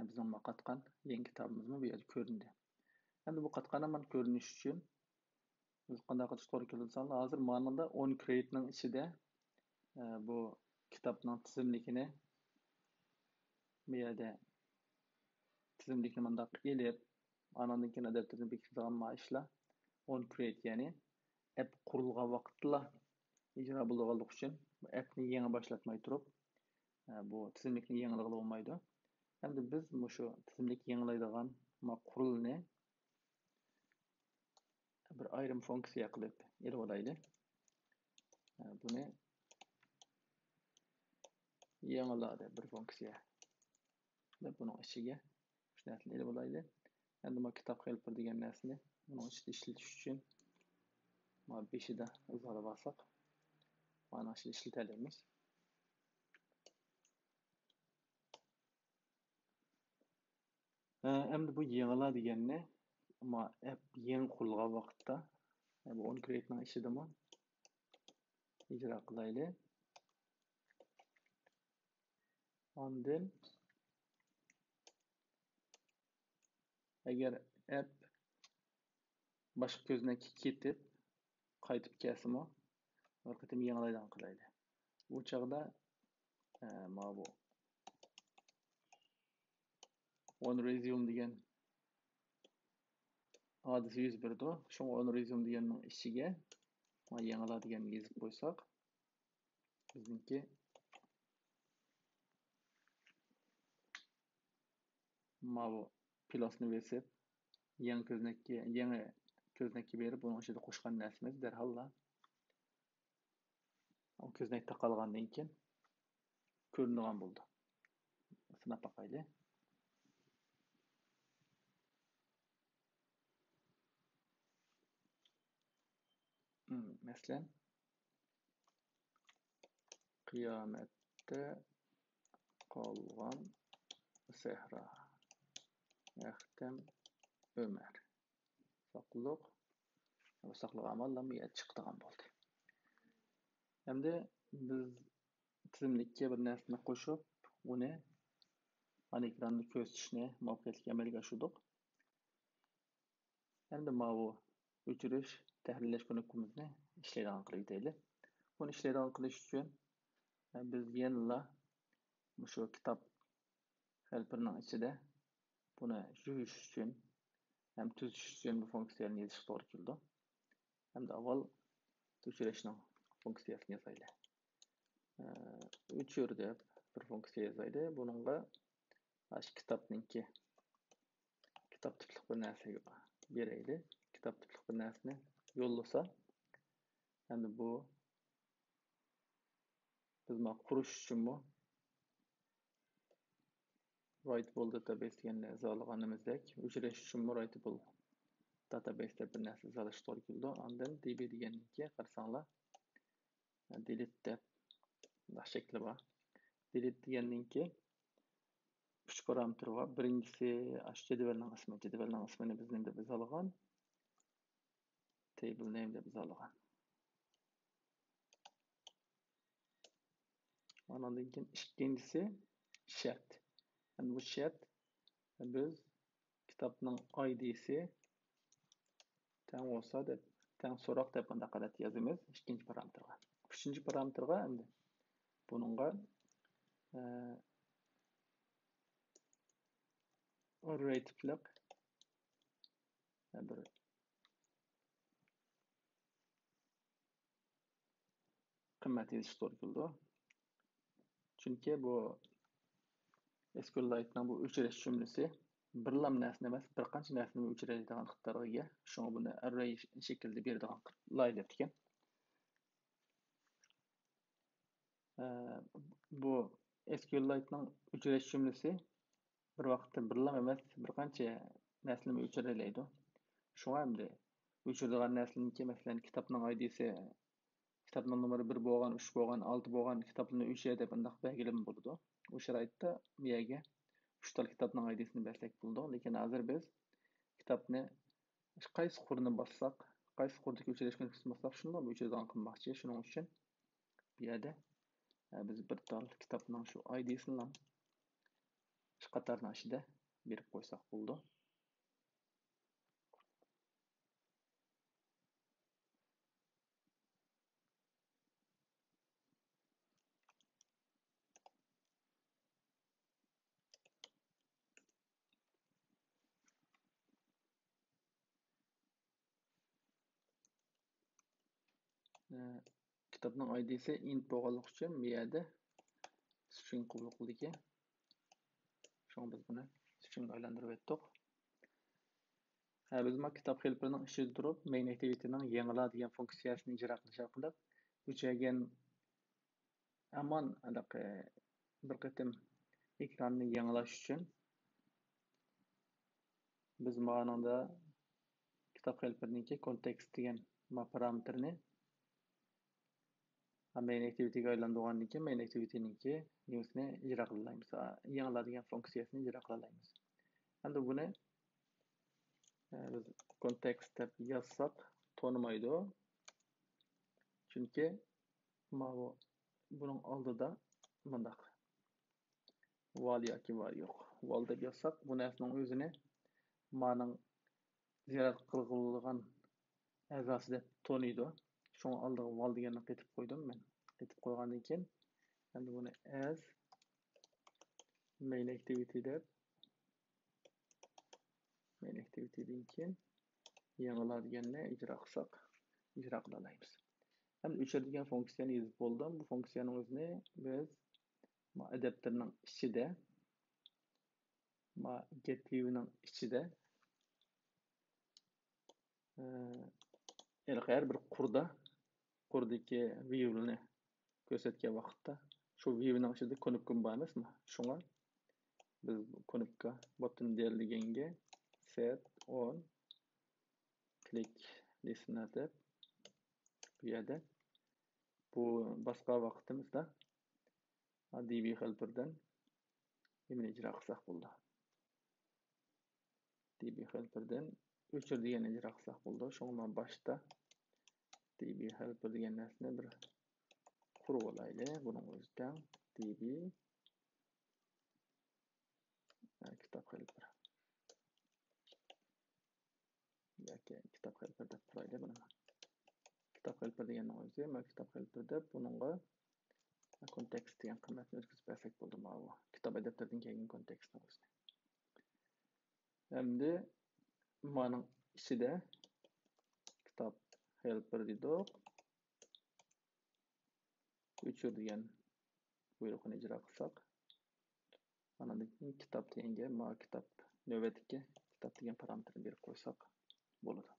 بىزنىڭ ما قاتقان يېڭى كىتابىمىزمۇ بۇ يەردە كۆرۈندى. ئەمدى بۇ قاتقان ھامان كۆرۈنۈش ئۈچۈن بىز قانداق قىلىش توغرا كېلىدۇ دېسەڭلار، ھازىر مانىڭدا ئون كرېدىتنىڭ ئىچىدە، ئە، بۇ كىتابنىڭ تىزىملىكىنى، بۇ يەردە تىزىملىكنى مۇنداق ئېلىپ، ئانىڭدىن كېيىن ئاداپتېرنى بېكىتىدىغان ما ئىشلار ئون كرېدىت، يەنى ئەپ قۇرۇلغان ۋاقىتتىلا ئىجرا بولىدىغانلىقى ئۈچۈن بۇ ئەپنى يېڭى باشلاتماي تۇرۇپ، ئە، بۇ تىزىملىكنى يېڭىلىغىلى بولمايدۇ. ئەمدى بىز مۇشۇ تىزىملىك يېڭىلايدىغان ما قۇرۇلنى بىر ئايرىم فۇنكسىيە قىلىپ ئېلىۋالايلى. بۇنى يېڭىلا دەپ بىر فۇنكسىيە قىلىپ، بۇنىڭ ئىچىگە مۇشۇ نەرسىنى ئېلىۋالايلى. ئەمدى ما كىتاب خېلپىر دېگەن نەرسىنى بۇنىڭ ئىچىدە ئىشلىتىش ئۈچۈن ما بېشىدا ئىزاھلاپ ئالساق، مانىڭ ئىچىدە ئىشلىتەلەيمىز. ئەمدى بۇ يېڭىلا دېگەننى، ما ئەپ يېڭى قۇرۇلغان ۋاقىتتا، بۇ ئون كرېدىتنىڭ ئىچىدىمۇ ئىجرا قىلايلى. ئاندىن ئەگەر ئەپ باشقا كۆزنەككە كېتىپ، قايتىپ كەلسىمۇ، بىر قېتىم يېڭىلايدىغان قىلايلى. ئۇ چاغدا، ئە، ماۋۇ on resume دېگەن ھادىسە يۈز بېرىدۇ. شۇڭا on resume دېگەننىڭ ئىچىگە ما يېڭىلا دېگەننى يېزىپ قويساق، بىزنىڭكى ماۋۇ پلۇسنى بېسىپ، يېڭى كۆزنەككە، يېڭى كۆزنەككە بېرىپ، بۇنىڭ ئىچىدە قوشقان نەرسىمىز دەرھاللا ئۇ كۆزنەك تاقالغاندىن كېيىن كۆرۈنىدىغان بولىدۇ. سىناپ باقايلى. مم، مەسىلەن، قىيامەتتە قالغان سەھرا. ئەختەم ئۆمەر. ساقلىق. ساقلىق ئاماللىرىمۇ يەنە چىقىدىغان بولدى. ئەمدى بىز تىزىملىككە بىر نەرسىنى قوشۇپ، ئۇنى ئانا ئېكراندا كۆرسىتىشنى مۇۋەپپەقىيەتلىك ئەمەلگە ئاشۇردۇق. ئەمدى ماۋۇ ئۆچۈرۈش، تەھرىرلەش كۇنۇپكىمىزنى ئىشلەيدىغان قىلىپ ئۆتەيلى. بۇنى ئىشلەيدىغان قىلىش ئۈچۈن، ئە، بىز يەنىلا مۇشۇ كىتاب خەلپىرىنىڭ ئىچىدە بۇنى يۇيۇش ئۈچۈن ھەم تۈزۈش ئۈچۈن بۇ فۇنكسىيەنى يېزىشقا توغرا كېلىدۇ. ئەمدى ئاۋۋال ئۆچۈرۈشنىڭ فۇنكسىيەسىنى يازايلى. ئە، ئۆچۈر دەپ بىر فۇنكسىيە يازايلى. بۇنىڭغا ئاشۇ كىتابنىڭكى، كىتاب تىپلىق بىر نەرسە بېرەيلى. كىتاب تىپلىق بىر نەرسىنى يوللىسا، ئەمدى بۇ بىز مانا قۇرۇش ئۈچۈنمۇ writable database دېگەننى ئىزاھلىغىنىمىزدەك، ئۆچۈرۈش ئۈچۈنمۇ writable database دەپ بىر نەرسە ئىزاھلاشقا توغرا كېلىدۇ. ئاندىن D B دېگەندىن كېيىن قارىساڭلار، delete دەپ مۇنداق شەكلى بار. Delete دېگەندىن كېيىن ئۈچ پارامېتىرى بار. بىرىنچىسى ئاشۇ جەدۋەلنىڭ ئىسمى. جەدۋەلنىڭ ئىسمىنى بىز نېمە دەپ ئىزاھلىغان؟ Table name دەپ ئىزاھلىغان. ئانىڭدىن كېيىن ئىككىنچىسى شەرت. يەنى بۇ شەرت بىز كىتابنىڭ I D سى تەڭ بولسا دەپ، تەڭ سوراق دەپ مۇنداق قاراپ يازىمىز ئىككىنچى پارامېتىرغا. ئۈچىنچى پارامېتىرغا ئەمدى بۇنىڭغا، ئە، ئاررەي تىپلىق بىر قىممەت يېزىش توغرا كېلىدۇ. چۈنكى بۇ SQLite نىڭ بۇ ئۆچۈرۈش جۈملىسى بىرلا نەرسىنى ئەمەس، بىر قانچە نەرسىنى ئۆچۈرەلەيدىغان ئىقتىدارغا ئىگە. شۇڭا بۇنى ئاررەي شەكلىدە بېرىدىغان قىلىپ لايىھەلەپتىكەن. ئە، بۇ SQLite نىڭ ئۆچۈرۈش جۈملىسى بىر ۋاقىتتا بىرلا ئەمەس، بىر قانچە نەرسىلەرنى ئۆچۈرەلەيدۇ. شۇڭا ئەمدى ئۆچۈرىدىغان نەرسىلەرنىڭكى، مەسىلەن، كىتابنىڭ I D سى، كىتابنىڭ نومۇرى بىر بولغان، ئۈچ بولغان، ئالتە بولغان كىتابلارنى ئۆچۈرە دەپ ئۇنداق بەلگىلىمە بولىدۇ. ئۇ شارائىتتا بۇ يەرگە ئۈچ تال كىتابنىڭ I D سىنى بەرسەك بولىدۇ. لېكىن ھازىر بىز كىتابنى قايسى قۇرنى باسساق، قايسى قۇردىكى ئۆچۈرۈش كۇنۇپكىسىنى باسساق، شۇنداق ئۆچۈرىدىغان قىلماقچى. شۇنىڭ ئۈچۈن بۇ يەردە، ئە، بىز بىر تال كىتابنىڭ شۇ I D سىنىلا شۇ قاتارنىڭ ئىچىدە بېرىپ قويساق بولىدۇ. ئە، كىتابنىڭ I D سى int بولغانلىقى ئۈچۈن بۇ يەردە string قوبۇل قىلدىكەن. شۇڭا بىز بۇنى string غا ئايلاندۇرۇپ ئۆتتۇق. ھە، بىز ما كىتاب خېلپىرىنىڭ ئىچىدە تۇرۇپ، main activity نىڭ يېڭىلا دېگەن فۇنكسىيەسىنى ئىجرا قىلىش ئارقىلىق ئۆچۈرگەن ھامان ھېلىقى بىر قېتىم ئېكراننى يېڭىلاش ئۈچۈن بىز مانىڭدا كىتاب خېلپىرىنىڭكى context دېگەن ما پارامېتىرنى main activity غا ئايلاندۇرغاندىن كېيىن main activity نىڭكى نېمىسىنى ئىجرا قىلالايمىز. يېڭىلا دېگەن فۇنكسىيەسىنى ئىجرا قىلالايمىز. ئەمدى بۇنى، ئە، بىز context دەپ يازساق تونۇمايدۇ. چۈنكى ماۋۇ بۇنىڭ ئالدىدا مۇنداق ۋال ياكى ۋار يوق. ۋال دەپ يازساق، بۇ نەرسىنىڭ ئۆزىنى مانىڭ زىيارەت قىلغۇلىغان ئەزاسى دەپ تونۇيدۇ. شۇڭا ئالدىغا ۋال دېگەننى قېتىپ قويدۇم مەن. قېتىپ قويغاندىن كېيىن، ئەمدى بۇنى as main activity دەپ، main activity دىن كېيىن يېڭىلا دېگەننى ئىجرا قىلساق، ئىجرا قىلالايمىز. ئەمدى ئۆچۈر دېگەن فۇنكسىيەنى يېزىپ بولدۇم. بۇ فۇنكسىيەنىڭ ئۆزىنى بىز ئاداپتېرنىڭ ئىچىدە، ما، get view نىڭ ئىچىدە، ئە، ھەر بىر قۇردا، قۇردىكى view لىرىنى كۆرسەتكەن ۋاقىتتا، شۇ view نىڭ ئىچىدە كۇنۇپكىمۇ بار ئەمەسمۇ؟ شۇڭا بىز بۇ كۇنۇپكا button دېگەنگە set on click listener دەپ، بۇ يەردە بۇ باسقان ۋاقتىمىزدا D B helper دىن نېمىنى ئىجرا قىلساق بولىدۇ. D B helper دىن ئۆچۈر دېگەننى ئىجرا قىلساق بولىدۇ. شۇڭا مانا باشتا D B helper دېگەن نەرسىنى بىر قۇرۇپ ئالايلى. بۇنىڭ ئۆزى تەڭ D B، ئە، كىتاب helper. ياكى كىتاب خېلپىرى دەپ تۇرايلى بۇنى. كىتاب خېلپىرى دېگەننىڭ ئۆزى، مانا كىتاب خېلپىرى دەپ بۇنىڭغا كونتېكست دېگەن قىممەتنى ئۆتكۈزۈپ بەرسەك بولدى، ماۋۇ كىتاب ئاداپتېردىن كەلگەن كونتېكستنىڭ ئۆزىنى. ئەمدى مانىڭ ئىچىدە كىتاب خېلپىرى دېدۇق. ئۆچۈر دېگەن بۇيرۇقنى ئىجرا قىلساق، ئاندىن كېيىن كىتاب دېگەنگە ما كىتاب، نۆۋەتتىكى كىتاب دېگەن پارامېتىرنى بېرىپ قويساق بولىدۇ.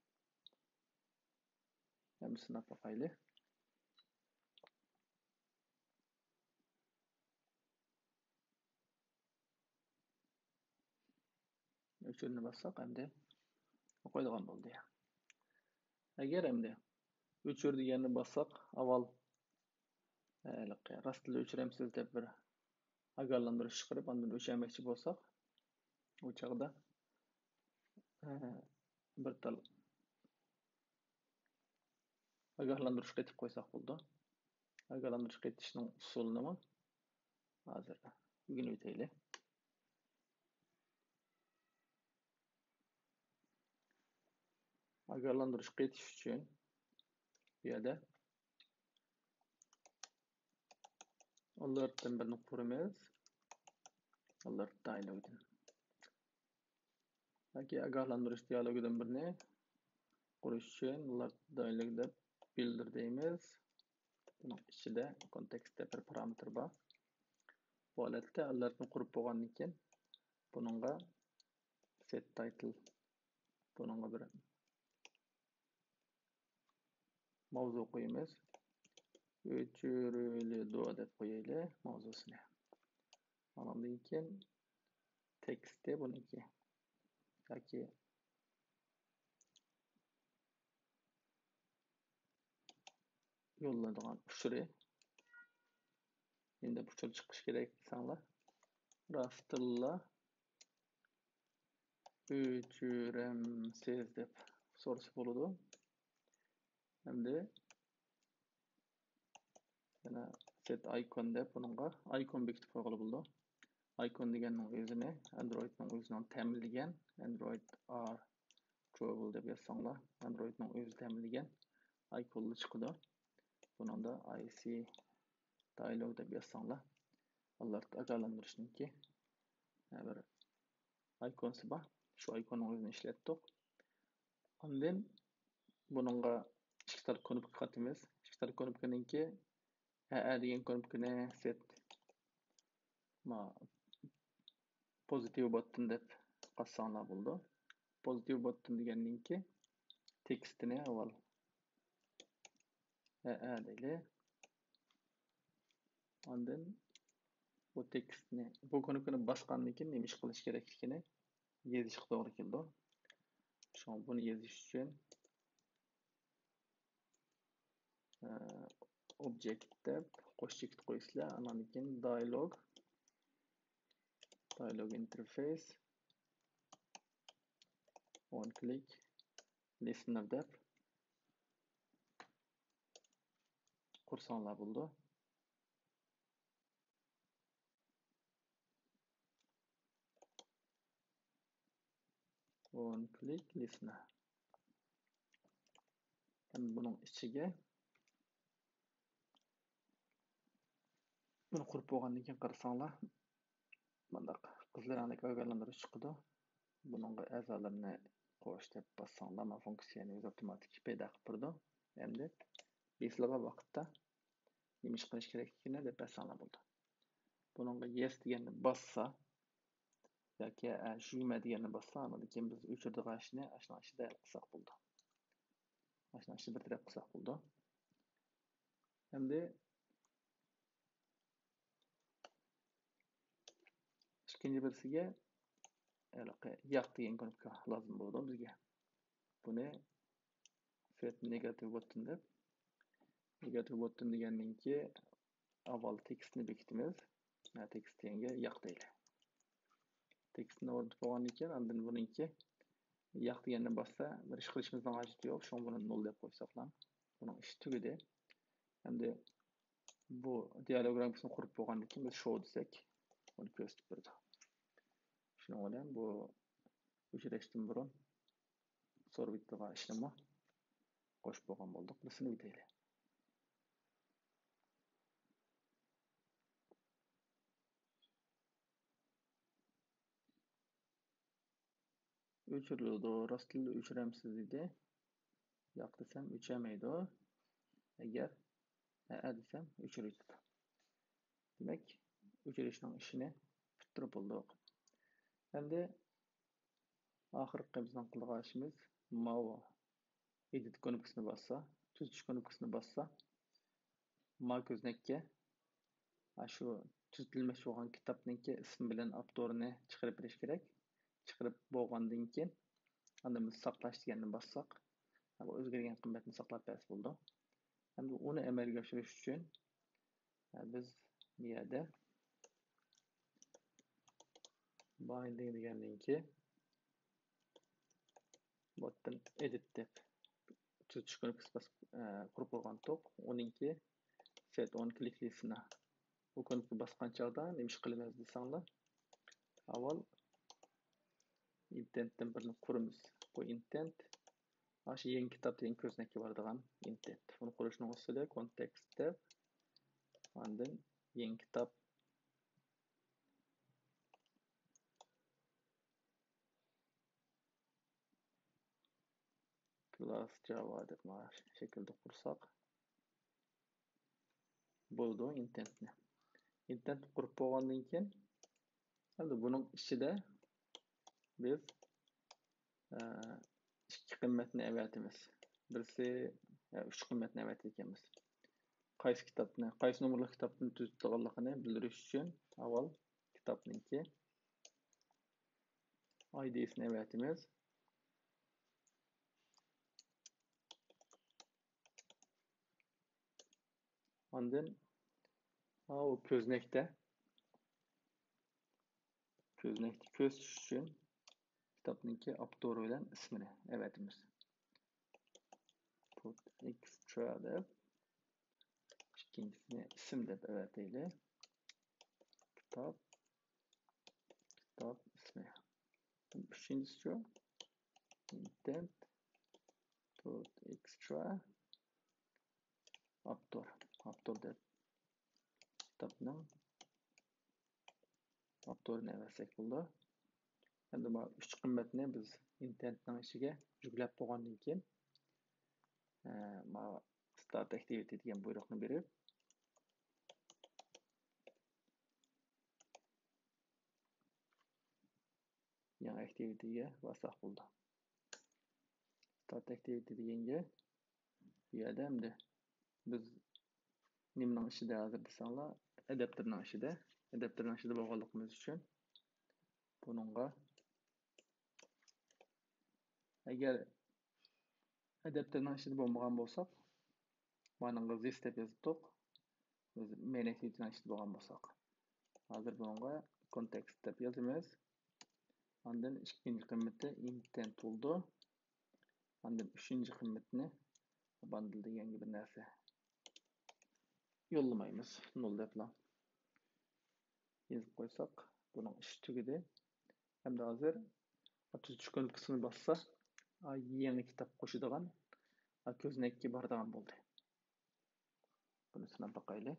ئەمدى سىناپ باقايلى. ئۆچۈرنى باسساق، ئەمدى ئوقۇيدىغان بولدى. ئەگەر ئەمدى ئۆچۈر دېگەننى باسساق، ئاۋۋال، ھېلىقى راستتىنلا ئۆچۈرەمسىز دەپ بىر ئاگاھلاندۇرۇش چىقىرىپ، ئاندىن ئۆچۈرمەكچى بولساق، ئۇ چاغدا، ئە، بىر تال ئاگاھلاندۇرۇش قېتىپ قويساق بولىدۇ. ئاگاھلاندۇرۇش قېتىشنىڭ ئۇسۇلىنىمۇ ھازىر ئۆگىنىۋېتەيلى. ئاگاھلاندۇرۇش قېتىش ئۈچۈن بۇ يەردە ئالېرتتىن بىرنى قۇرىمىز. ئالېرت دايلوگدىن ياكى ئاگاھلاندۇرۇش دىيالوگىدىن بىرنى قۇرۇش ئۈچۈن ئالېرت دايلوگ دەپ بىلدۈر دەيمىز. بۇنىڭ ئىچىدە كونتېكست دەپ بىر پارامېتىر بار. بۇ ھالەتتە ئالېرتنى قۇرۇپ بولغاندىن كېيىن بۇنىڭغا سېت تايتىل، بۇنىڭغا بىر ماۋزۇ قويىمىز. ئۆچۈرۈلىدۇ دەپ قويايلى ماۋزۇسىنى. ئاندىن كېيىن تېكىستى بۇنىڭكى ياكى يوللىنىدىغان ئۇچۇرى. ئەمدى ئۇچۇر چىقىشى كېرەك دېسەڭلار، راستتىنلا ئۆچۈرەمسىز دەپ سورىسا بولىدۇ. ئەمدى يەنە سېت ئايكون دەپ بۇنىڭغا ئايكون بېكىتىپ قويغىلى بولىدۇ. ئايكون دېگەننىڭ ئۆزىنى ئاندرويدنىڭ ئۆزىنىڭ تەمىنلىگەن، ئاندرويد ئار ترابل دەپ يازساڭلار، ئاندرويدنىڭ ئۆزى تەمىنلىگەن ئايكونلا چىقىدۇ. بۇنىڭدا ئاي سى دايلوگ دەپ يازساڭلار، ئالېرت ئاگاھلاندۇرۇشنىڭكى، ھە، بىر ئايكونسى بار. شۇ ئايكوننىڭ ئۆزىنى ئىشلەتتۇق. ئاندىن بۇنىڭغا ئىككى تال كۇنۇپكا قاتىمىز. ئىككى تال كۇنۇپكىنىڭكى ھەئە دېگەن كۇنۇپكىنى سېت ما پوزىتىۋ بوتتون دەپ قاتساڭلار بولىدۇ. پوزىتىۋ بوتتون دېگەننىڭكى تېكىستىنى ئاۋۋال ھەئە دەيلى. ئاندىن بۇ تېكىستنى، بۇ كۇنۇپكىنى باسقاندىن كېيىن نېمە ئىش قىلىش كېرەكلىكىنى يېزىشقا توغرا كېلىدۇ. شۇڭا بۇنى يېزىش ئۈچۈن، ئە، ئوبجېكت دەپ قوش چېكىت قويىسىلەر. ئاندىن كېيىن دايلوگ، دايلوگ ئىنتېرفېيس، ئون كلىك لىسنېر دەپ قۇرساڭلار بولىدۇ. ئون كلىك لىسنېر. ئەمدى بۇنىڭ ئىچىگە بۇنى قۇرۇپ بولغاندىن كېيىن قارىساڭلار، مۇنداق قىزىل رەڭدىكى ئاگاھلاندۇرۇش چىقىدۇ. بۇنىڭغا ئەزالىرىنى قوش دەپ باسساڭلار، مانا فۇنكسىيەنى ئۆزى ئاپتوماتىك پەيدا قىلىپ بېرىدۇ. ئەمدى بېسىلغان ۋاقىتتا نېمە ئىش قىلىش كېرەكلىكىنى دەپ بەرسەڭلار بولىدۇ. بۇنىڭغا يېس دېگەننى باسسا ياكى، ئە، ژۇيمە دېگەننى باسسا، ئاندىن كېيىن بىز ئۆچۈرىدىغان ئىشنى ئاشۇنىڭ ئىچىدە قىلساق بولىدۇ. ئاشۇنىڭ ئىچىدە بىر تەرەپ قىلساق بولىدۇ. ئەمدى ئىككىنچى بىرسىگە ھېلىقى ياق دېگەن كۇنۇپكا لازىم بولىدۇ بىزگە. بۇنى سېت نېگاتىۋ بوتتون دەپ، نېگاتىۋ بوتتون دېگەننىڭكى ئاۋۋال تېكىستنى بېكىتىمىز. ھە، تېكىست دېگەنگە ياق دەيلى. تېكىستنى ئورنىتىپ بولغاندىن كېيىن، ئاندىن بۇنىڭكى ياق دېگەننى باسسا، بىر ئىش قىلىشىمىزنىڭ ھاجىتى يوق. شۇڭا بۇنى نول دەپ قويساقلا، بۇنىڭ ئىشى تۈگىدى. ئەمدى بۇ دىئالوگ رامكىسىنى قۇرۇپ بولغاندىن كېيىن، بىز شو دېسەك، بۇنى كۆرسىتىپ بېرىدۇ. شۇنىڭ بىلەن بۇ ئۆچۈرۈشتىن بۇرۇن تور بېتىغا ئىشنىمۇ قوشۇپ بولغان بولدۇق. بىر سىنىۋېتەيلى. ئۆچۈرۈلىدۇ، راست تىلدا ئۆچۈرەمسىز دېدى. ياق دېسەم، ئۆچەلمەيدۇ. ئەگەر ھەئە دېسەم، ئۆچۈرۈۋېتىدۇ. دېمەك، ئۆچۈرۈشنىڭ ئىشىنى پۈتتۈرۈپ بولدۇق. ئەمدى ئاخىرقى بىزنىڭ قىلىدىغان ئىشىمىز ماۋۇ ئېدىت كۇنۇپكىسىنى باسسا، تۈزىتىش كۇنۇپكىسىنى باسسا، ما كۆزنەككە ئاشۇ تۈزىتىلمەكچى بولغان كىتابنىڭكى ئىسمى بىلەن ئاپتورىنى چىقىرىپ بېرىش كېرەك. چىقىرىپ بولغاندىن كېيىن، ئاندىن بىز ساقلاش دېگەننى باسساق، بۇ ئۆزگەرگەن قىممەتنى ساقلاپ بەرسە بولىدۇ. ئەمدى ئۇنى ئەمەلگە ئاشۇرۇش ئۈچۈن، بىز بۇ يەردە بايندىڭ دېگەننىڭكى بۇ يەردىن ئېدىت دەپ تۈزىتىش كۇنۇپكىسى باسىپ، ئە، قۇرۇپ بولغانتۇق. ئۇنىڭكى سېت ئون كلىك لىستىنا. بۇ كۇنۇپكا باسقان چاغدا نېمە ئىش قىلىمىز دېسەڭلار، ئاۋۋال ئىنتېنتتىن بىرنى قۇرىمىز. بۇ ئىنتېنت ئاشۇ يېڭى كىتاب دېگەن كۆزنەككە بارىدىغان ئىنتېنت. بۇنى قۇرۇشنىڭ ئۇسۇلى كونتېكست دەپ، ئاندىن يېڭى كىتاب كلاس جاۋا دەپ مانا شەكىلدە قۇرساق بولىدۇ ئىنتېنتنى. ئىنتېنت قۇرۇپ بولغاندىن كېيىن، ئەمدى بۇنىڭ ئىچىدە بىز، ئە، ئىككى قىممەتنى ئەۋەتىمىز. بىرسى، ئە، ئۈچ قىممەتنى ئەۋەتىدىكەنمىز. قايسى كىتابنى، قايسى نومۇرلۇق كىتابنى تۈزىتىدىغانلىقىنى بىلدۈرۈش ئۈچۈن ئاۋۋال كىتابنىڭكى ئايدىسىنى ئەۋەتىمىز. ئاندىن، ئاۋۇ كۆزنەكتە، كۆزنەكتە كۆرسىتىش ئۈچۈن كىتابنىڭكى ئاپتورى بىلەن ئىسمىنى ئەۋەتىمىز. Put extra دەپ، ئىككىنچىسىنى ئىسىم دەپ ئەۋەتەيلى. كىتاب، كىتاب ئىسمى. ئۈچىنچىسىچۇ؟ Intent put extra ئاپتور. ئاپتور دەپ كىتابنىڭ ئاپتورىنى ئەۋەتسەك بولىدۇ. ئەمدى مانا ئۈچ قىممەتنى بىز ئىنتېنتنىڭ ئىچىگە يۈكلەپ بولغاندىن كېيىن، ئە، مانا start activity دېگەن بۇيرۇقنى بېرىپ، يېڭى ئاكتىۋىتىگە بارساق بولىدۇ. Start activity دېگەنگە بۇ يەردە ئەمدى بىز نېمىنىڭ ئىچىدە ھازىر دېسەڭلار، ئاداپتېرنىڭ ئىچىدە. ئاداپتېرنىڭ ئىچىدە بولغانلىقىمىز ئۈچۈن بۇنىڭغا، ئەگەر ئاداپتېرنىڭ ئىچىدە بولمىغان بولساق، مانىڭغا this دەپ يازاتتۇق. بىز مەينەك يۈزىنىڭ ئىچىدە بولغان بولساق. ھازىر بۇنىڭغا كونتېكست دەپ يازىمىز. ئاندىن ئىككىنچى قىممىتى ئىنتېنت بولىدۇ. ئاندىن ئۈچىنچى قىممىتىنى باندل دېگەنگە بىر نەرسە يوللىمايمىز. نول دەپلا يېزىپ قويساق، بۇنىڭ ئىشى تۈگىدى. ئەمدى ھازىر تۈزىتىش كۇنۇپكىسىنى باسسا، يېڭى كىتاب قوشىدىغان كۆزنەككە بارىدىغان بولدى. بۇنى سىناپ باقايلى.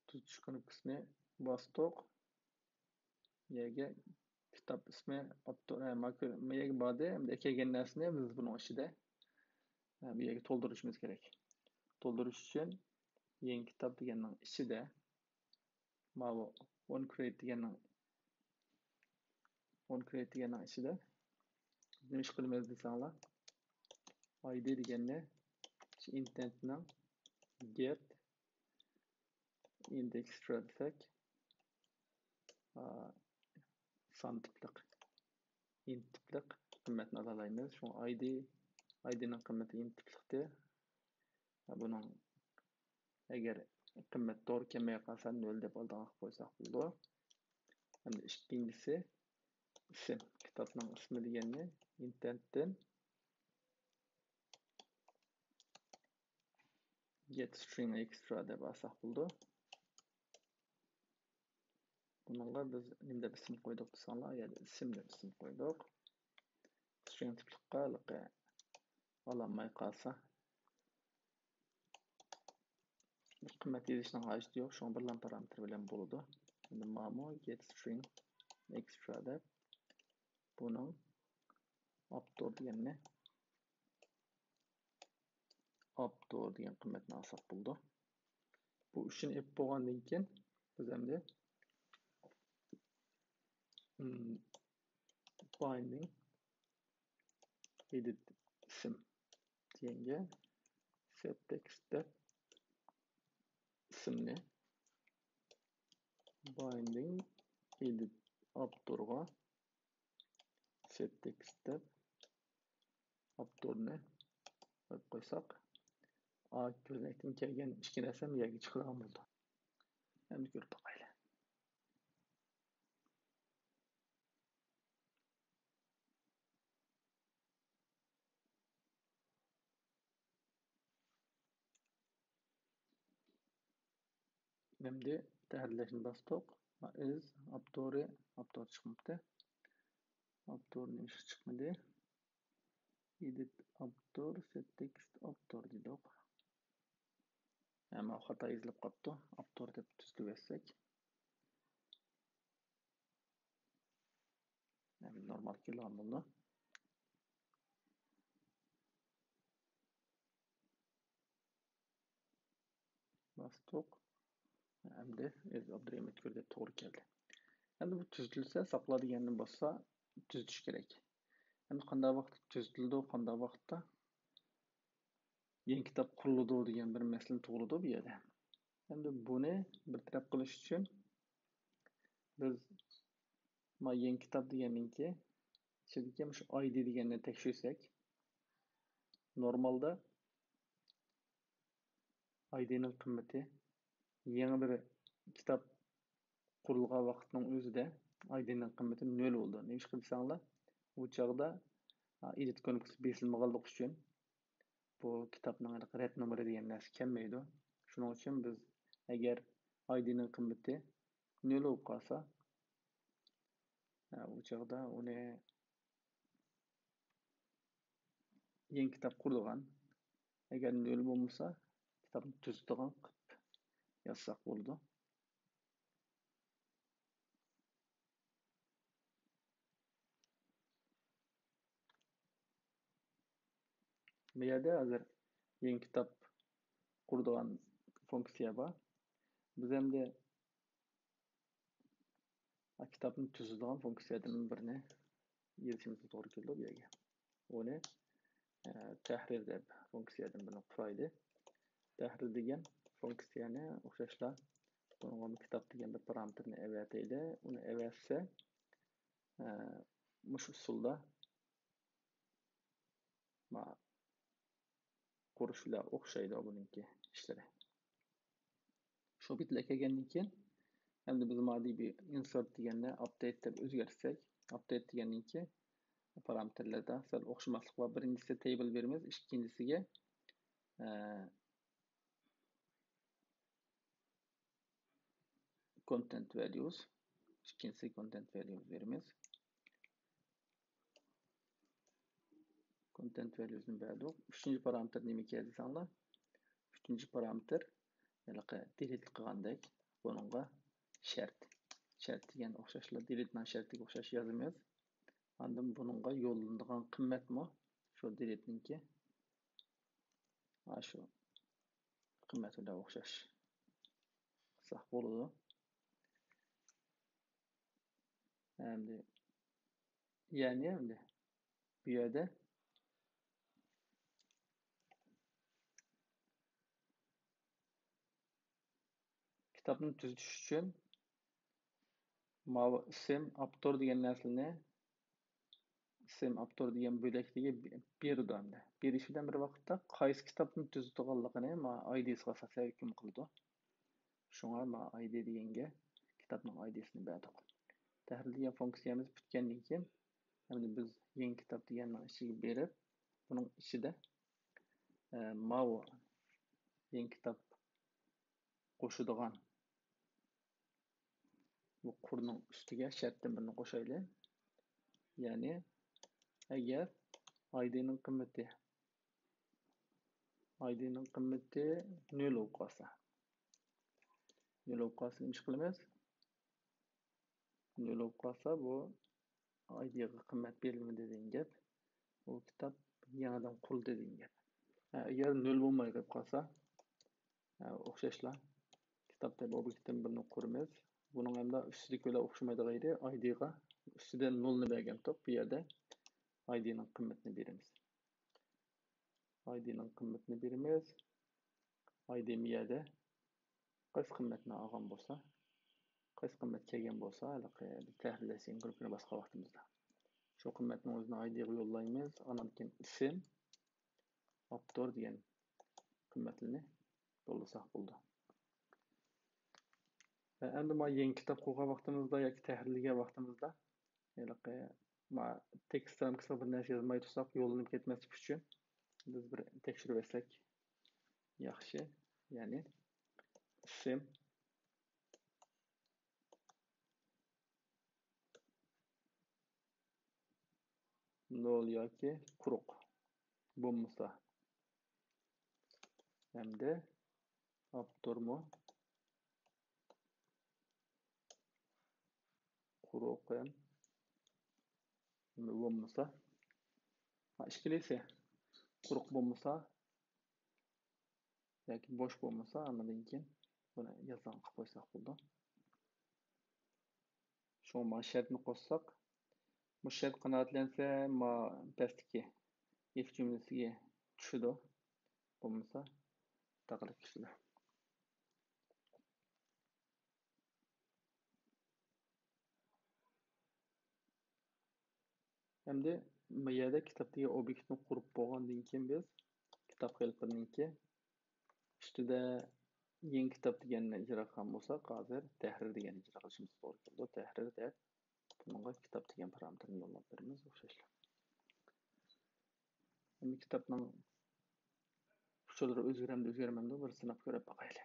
تۈزىتىش كۇنۇپكىسىنى باستۇق. يەرگە كىتاب ئىسمى، ئاپتور، ھە، ما كۆ-، ما يەرگە باردى. ئەمدى كەلگەن نەرسىنى بىز بۇنىڭ ئىچىدە، ھە، بۇ يەرگە تولدۇرۇشىمىز كېرەك. تولدۇرۇش ئۈچۈن يېڭى كىتاب دېگەننىڭ ئىچىدە ماۋۇ onCreate دېگەننىڭ، onCreate دېگەننىڭ ئىچىدە نېمە ئىش قىلىمىز دېسەڭلار، ئايدى دېگەننى ئىنتېنتنىڭ get index دېسەك، ئا، سان تىپلىق، int تىپلىق قىممەتنى ئالالايمىز. شۇڭا ئايدى، ئايدىنىڭ قىممىتى int تىپلىقتى. بۇنىڭ ئەگەر قىممەت توغرا كەلمەي قالسا، نۆل دەپ ئالدىغا قىلىپ قويساق بولىدۇ. ئەمدى ئىككىنچىسى ئىسىم. كىتابنىڭ ئىسمى دېگەننى ئىنتېنتتىن، get string extra دەپ ئالساق بولىدۇ. بۇنىڭغا بىز نېمە دەپ ئىسىم قويدۇق دېسەڭلار، يەنى ئىسىم دەپ ئىسىم قويدۇق. String تىپلىققا ھېلىقى ئالالماي قالسا، قىممەت يېزىشنىڭ ھاجىتى يوق، شۇڭا بىرلا پارامېتىر بىلەن بولىدۇ. ئەمدى مانا بۇ get string extra دەپ بۇنىڭ ئاپتور دېگەننى، ئاپتور دېگەن قىممەتنى ئالساق بولىدۇ. بۇ ئۈچىنى ئېلىپ بولغاندىن كېيىن بىز ئەمدى، م، binding edit ئىسىم دېگەنگە set text دەپ ئىسىمنى binding edit ئاپتورغا set text دەپ ئاپتورنى قويۇپ قويساق، كۆزنەكتىن كەلگەن ئىككى نەرسە يەرگە چىقىدىغان بولىدۇ. ئەمدى كۆرۈپ باقايلى. ئەمدى تەھرىرلەشنى باستۇق. ئىز ئاپتورى، ئاپتور چىقمىدى. ئاپتور نېمىشقا چىقمىدى؟ Edit ئاپتور، set text ئاپتور دېدۇق. ئەمما خاتا يېزىلىپ قاپتۇ. ئاپتور دەپ تۈزىتىۋەتسەك. ئەمدى نورمال كېلىدىغان بولىدۇ. باستۇق. ئەمدى ئىز ئابدۇرېھىم ئۆتكۈر دەپ توغرا كەلدى. ئەمدى بۇ تۈزىتىلسە، ساقلا دېگەننى باسسا تۈزىتىش كېرەك. ئەمدى قانداق ۋاقىتتا تۈزىتىلىدۇ، قانداق ۋاقىتتا يېڭى كىتاب قۇرۇلىدۇ دېگەن بىر مەسىلىنى تۇغدۇرىدۇ بۇ يەردە. ئەمدى بۇنى بىر تەرەپ قىلىش ئۈچۈن بىز ما يېڭى كىتاب دېگەننىڭكى ئىچىدىكى مۇشۇ ئايدى دېگەننى تەكشۈرسەك، نورمالدا ئايدىنىڭ قىممىتى يېڭى بىر كىتاب قۇرۇلغان ۋاقىتنىڭ ئۆزىدە ئايدىنىڭ قىممىتى نۆل بولىدۇ. نېمىشقا دېسەڭلار، ئۇ چاغدا ئېدىت كۇنۇپكىسى بېسىلمىغانلىقى ئۈچۈن بۇ كىتابنىڭ ھېلىقى رەت نومۇرى دېگەن نەرسە كەلمەيدۇ. شۇنىڭ ئۈچۈن بىز ئەگەر ئايدىنىڭ قىممىتى نۆل بولۇپ قالسا، ئۇ چاغدا ئۇنى يېڭى كىتاب قۇرىدىغان، ئەگەر نۆل بولمىسا، كىتابنى تۈزىدىغان قىلىپ يازساق بولىدۇ. بۇ يەردە ھازىر يېڭى كىتاب قۇرىدىغان فۇنكسىيە بار. بىز ئەمدى كىتابنى تۈزىدىغان فۇنكسىيەدىن بىرنى يېزىشىمىزغا توغرا كېلىدۇ بۇ يەرگە. ئۇنى، ئە، تەھرىر دەپ فۇنكسىيەدىن بىرنى قۇرايلى. تەھرىر دېگەن فۇنكسىيەنى ئوخشاشلا بۇنىڭغا كىتاب دېگەن بىر پارامېتىرنى ئەۋەتەيلى. ئۇنى ئەۋەتسە، ئە، مۇشۇ ئۇسۇلدا ما قۇرۇش بىلەن ئوخشايدۇ بۇنىڭكى ئىشلىرى. شۇ بىتلەر كەلگەندىن كېيىن، ئەمدى بىز مانا بۇ insert دېگەننى update دەپ ئۆزگەرتسەك، update دېگەندىن كېيىن پارامېتىرلاردا سەل ئوخشىماسلىق بار. بىرىنچىسى table بېرىمىز، ئىككىنچىسىگە، ئە، content values، ئىككىنچىسى content values بېرىمىز. Content values نى بەردۇق. ئۈچىنچى پارامېتىر نېمىكەن دېسەڭلار، ئۈچىنچى پارامېتىر ھېلىقى delete قىلغاندەك، بۇنىڭغا شەرت. شەرت دېگەن ئوخشاشلا delete نىڭ شەرتىگە ئوخشاش يازىمىز. ئاندىن بۇنىڭغا يوللىنىدىغان قىممەتمۇ شۇ delete نىڭكى. ئاشۇ قىممەت بىلەن ئوخشاش قىلساق بولىدۇ. ئەمدى، يەنى ئەمدى بۇ يەردە كىتابنى تۈزىتىش ئۈچۈن ماۋۇ ئىسىم، ئاپتور دېگەن نەرسىنى، ئىسىم، ئاپتور دېگەن بۆلەكلىكى بېرىدۇ ئەمدى. بېرىش بىلەن بىر ۋاقىتتا قايسى كىتابنى تۈزىتىدىغانلىقىنى ما ئايدىسىغا ئاساسەن ھۆكۈم قىلىدۇ. شۇڭا ما ئايدى دېگەنگە كىتابنىڭ ئايدىسىنى بەردۇق. تەھرىر دېگەن فۇنكسىيەمىز پۈتكەندىن كېيىن، ئەمدى بىز يېڭى كىتاب دېگەننىڭ ئىچىگە بېرىپ، بۇنىڭ ئىچىدە، ئە، ماۋۇ يېڭى كىتاب قوشىدىغان بۇ قۇرنىڭ ئۈستىگە شەرتتىن بىرنى قوشايلى. يەنى، ئەگەر ئايدىنىڭ قىممىتى، ئايدىنىڭ قىممىتى نۆل بولۇپ قالسا، نۆل بولۇپ قالسا نېمە ئىش قىلىمىز؟ نۆل بولۇپ قالسا، بۇ ئايدىغا قىممەت بېرىلمىدى دېگەن گەپ. بۇ كىتاب يېڭىدىن قۇرۇلدى دېگەن گەپ. ھە، ئەگەر نۆل بولماي قېلىپ قالسا، ھە، ئوخشاشلا كىتاب تەيپ ئوبيېكتىدىن بىرنى قۇرىمىز. بۇنىڭ ئەمدى ئۈستىدىكىلەر ئوخشىمايدىغان يېرى ئايدىغا ئۈستىدە نۆلنى بەرگەنتۇق. بۇ يەردە ئايدىنىڭ قىممىتىنى بېرىمىز. ئايدىنىڭ قىممىتىنى بېرىمىز. ئايدى مۇ يەردە قايسى قىممەتنى ئالغان بولسا، قايسى قىممەت كەلگەن بولسا، ھېلىقى بىز تەھرىرلەش دېگەن گۇرۇپپىنى باسقان ۋاقتىمىزدا. شۇ قىممەتنى ئۆزىنىڭ ئايدىغا يوللايمىز. ئاندىن كېيىن ئىسىم، ئاپتور دېگەن قىممەتلىرىنى يوللىساق بولىدۇ. ۋە ئەمدى مانا يېڭى كىتاب قۇرغان ۋاقتىمىزدا ياكى تەھرىرلىگەن ۋاقتىمىزدا، ھېلىقى مانا تېكىست رامكىسىغا بىر نەرسە يازماي تۇرساق، يوللىنىپ كەتمەسلىك ئۈچۈن بىز بىر تەكشۈرۈپ ئەتسەك ياخشى. يەنى ئىسىم نۆل ياكى قۇرۇق بولمىسا، ھەمدە ئاپتورمۇ قۇرۇق ھەم بولمىسا، ھا، ئىككىلىسى قۇرۇق بولمىسا ياكى بوش بولمىسا، ئاندىن كېيىن بۇنى يازغان قىلىپ قويساق بولىدۇ. شۇڭا مانا شەرتنى قوشساق، بۇ شەرت قانائەتلەنسە، ما پەستىكى ئىف جۈملىسىگە چۈشىدۇ. بولمىسا، تاقىلىپ چۈشىدۇ. ئەمدى ما يەردە كىتاب دېگەن ئوبيېكتنى قۇرۇپ بولغاندىن كېيىن، بىز كىتاب قېلىپلىرىنىڭكى ئۈستىدە يېڭى كىتاب دېگەننى ئىجرا قىلغان بولساق، ھازىر تەھرىر دېگەننى ئىجرا قىلىشىمىز توغرا كېلىدۇ. تەھرىر دەپ بۇنىڭغا كىتاب دېگەن پارامېتىرنى يوللاپ بېرىمىز، ئوخشاشلا. ئەمدى كىتابنىڭ ئۇچۇرلىرى ئۆزگىرەمدۇ، ئۆزگەرمەمدۇ، بىر سىناپ كۆرۈپ باقايلى.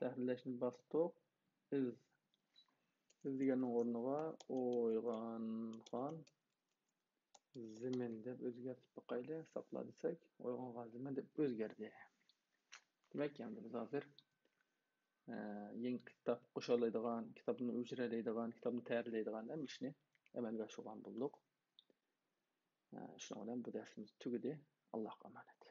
تەھرىرلەشنى باستۇق. ئىز. ئىز دېگەننىڭ ئورنىغا ئويغانغان زېمىن دەپ ئۆزگەرتىپ باقايلى. ساقلا دېسەك، ئويغانغان زېمىن دەپ ئۆزگەردى. دېمەك، ئەمدى بىز ھازىر، ئە، يېڭى كىتاب قوشالايدىغان، كىتابنى ئۆچۈرەلەيدىغان، كىتابنى تەھرىرلەيدىغان ھەممە ئىشنى ئەمەلگە ئاشۇرغان بولدۇق. ئە، شۇنىڭ بىلەن بۇ دەرسىمىز تۈگىدى. ئاللاھقا ئامانەت.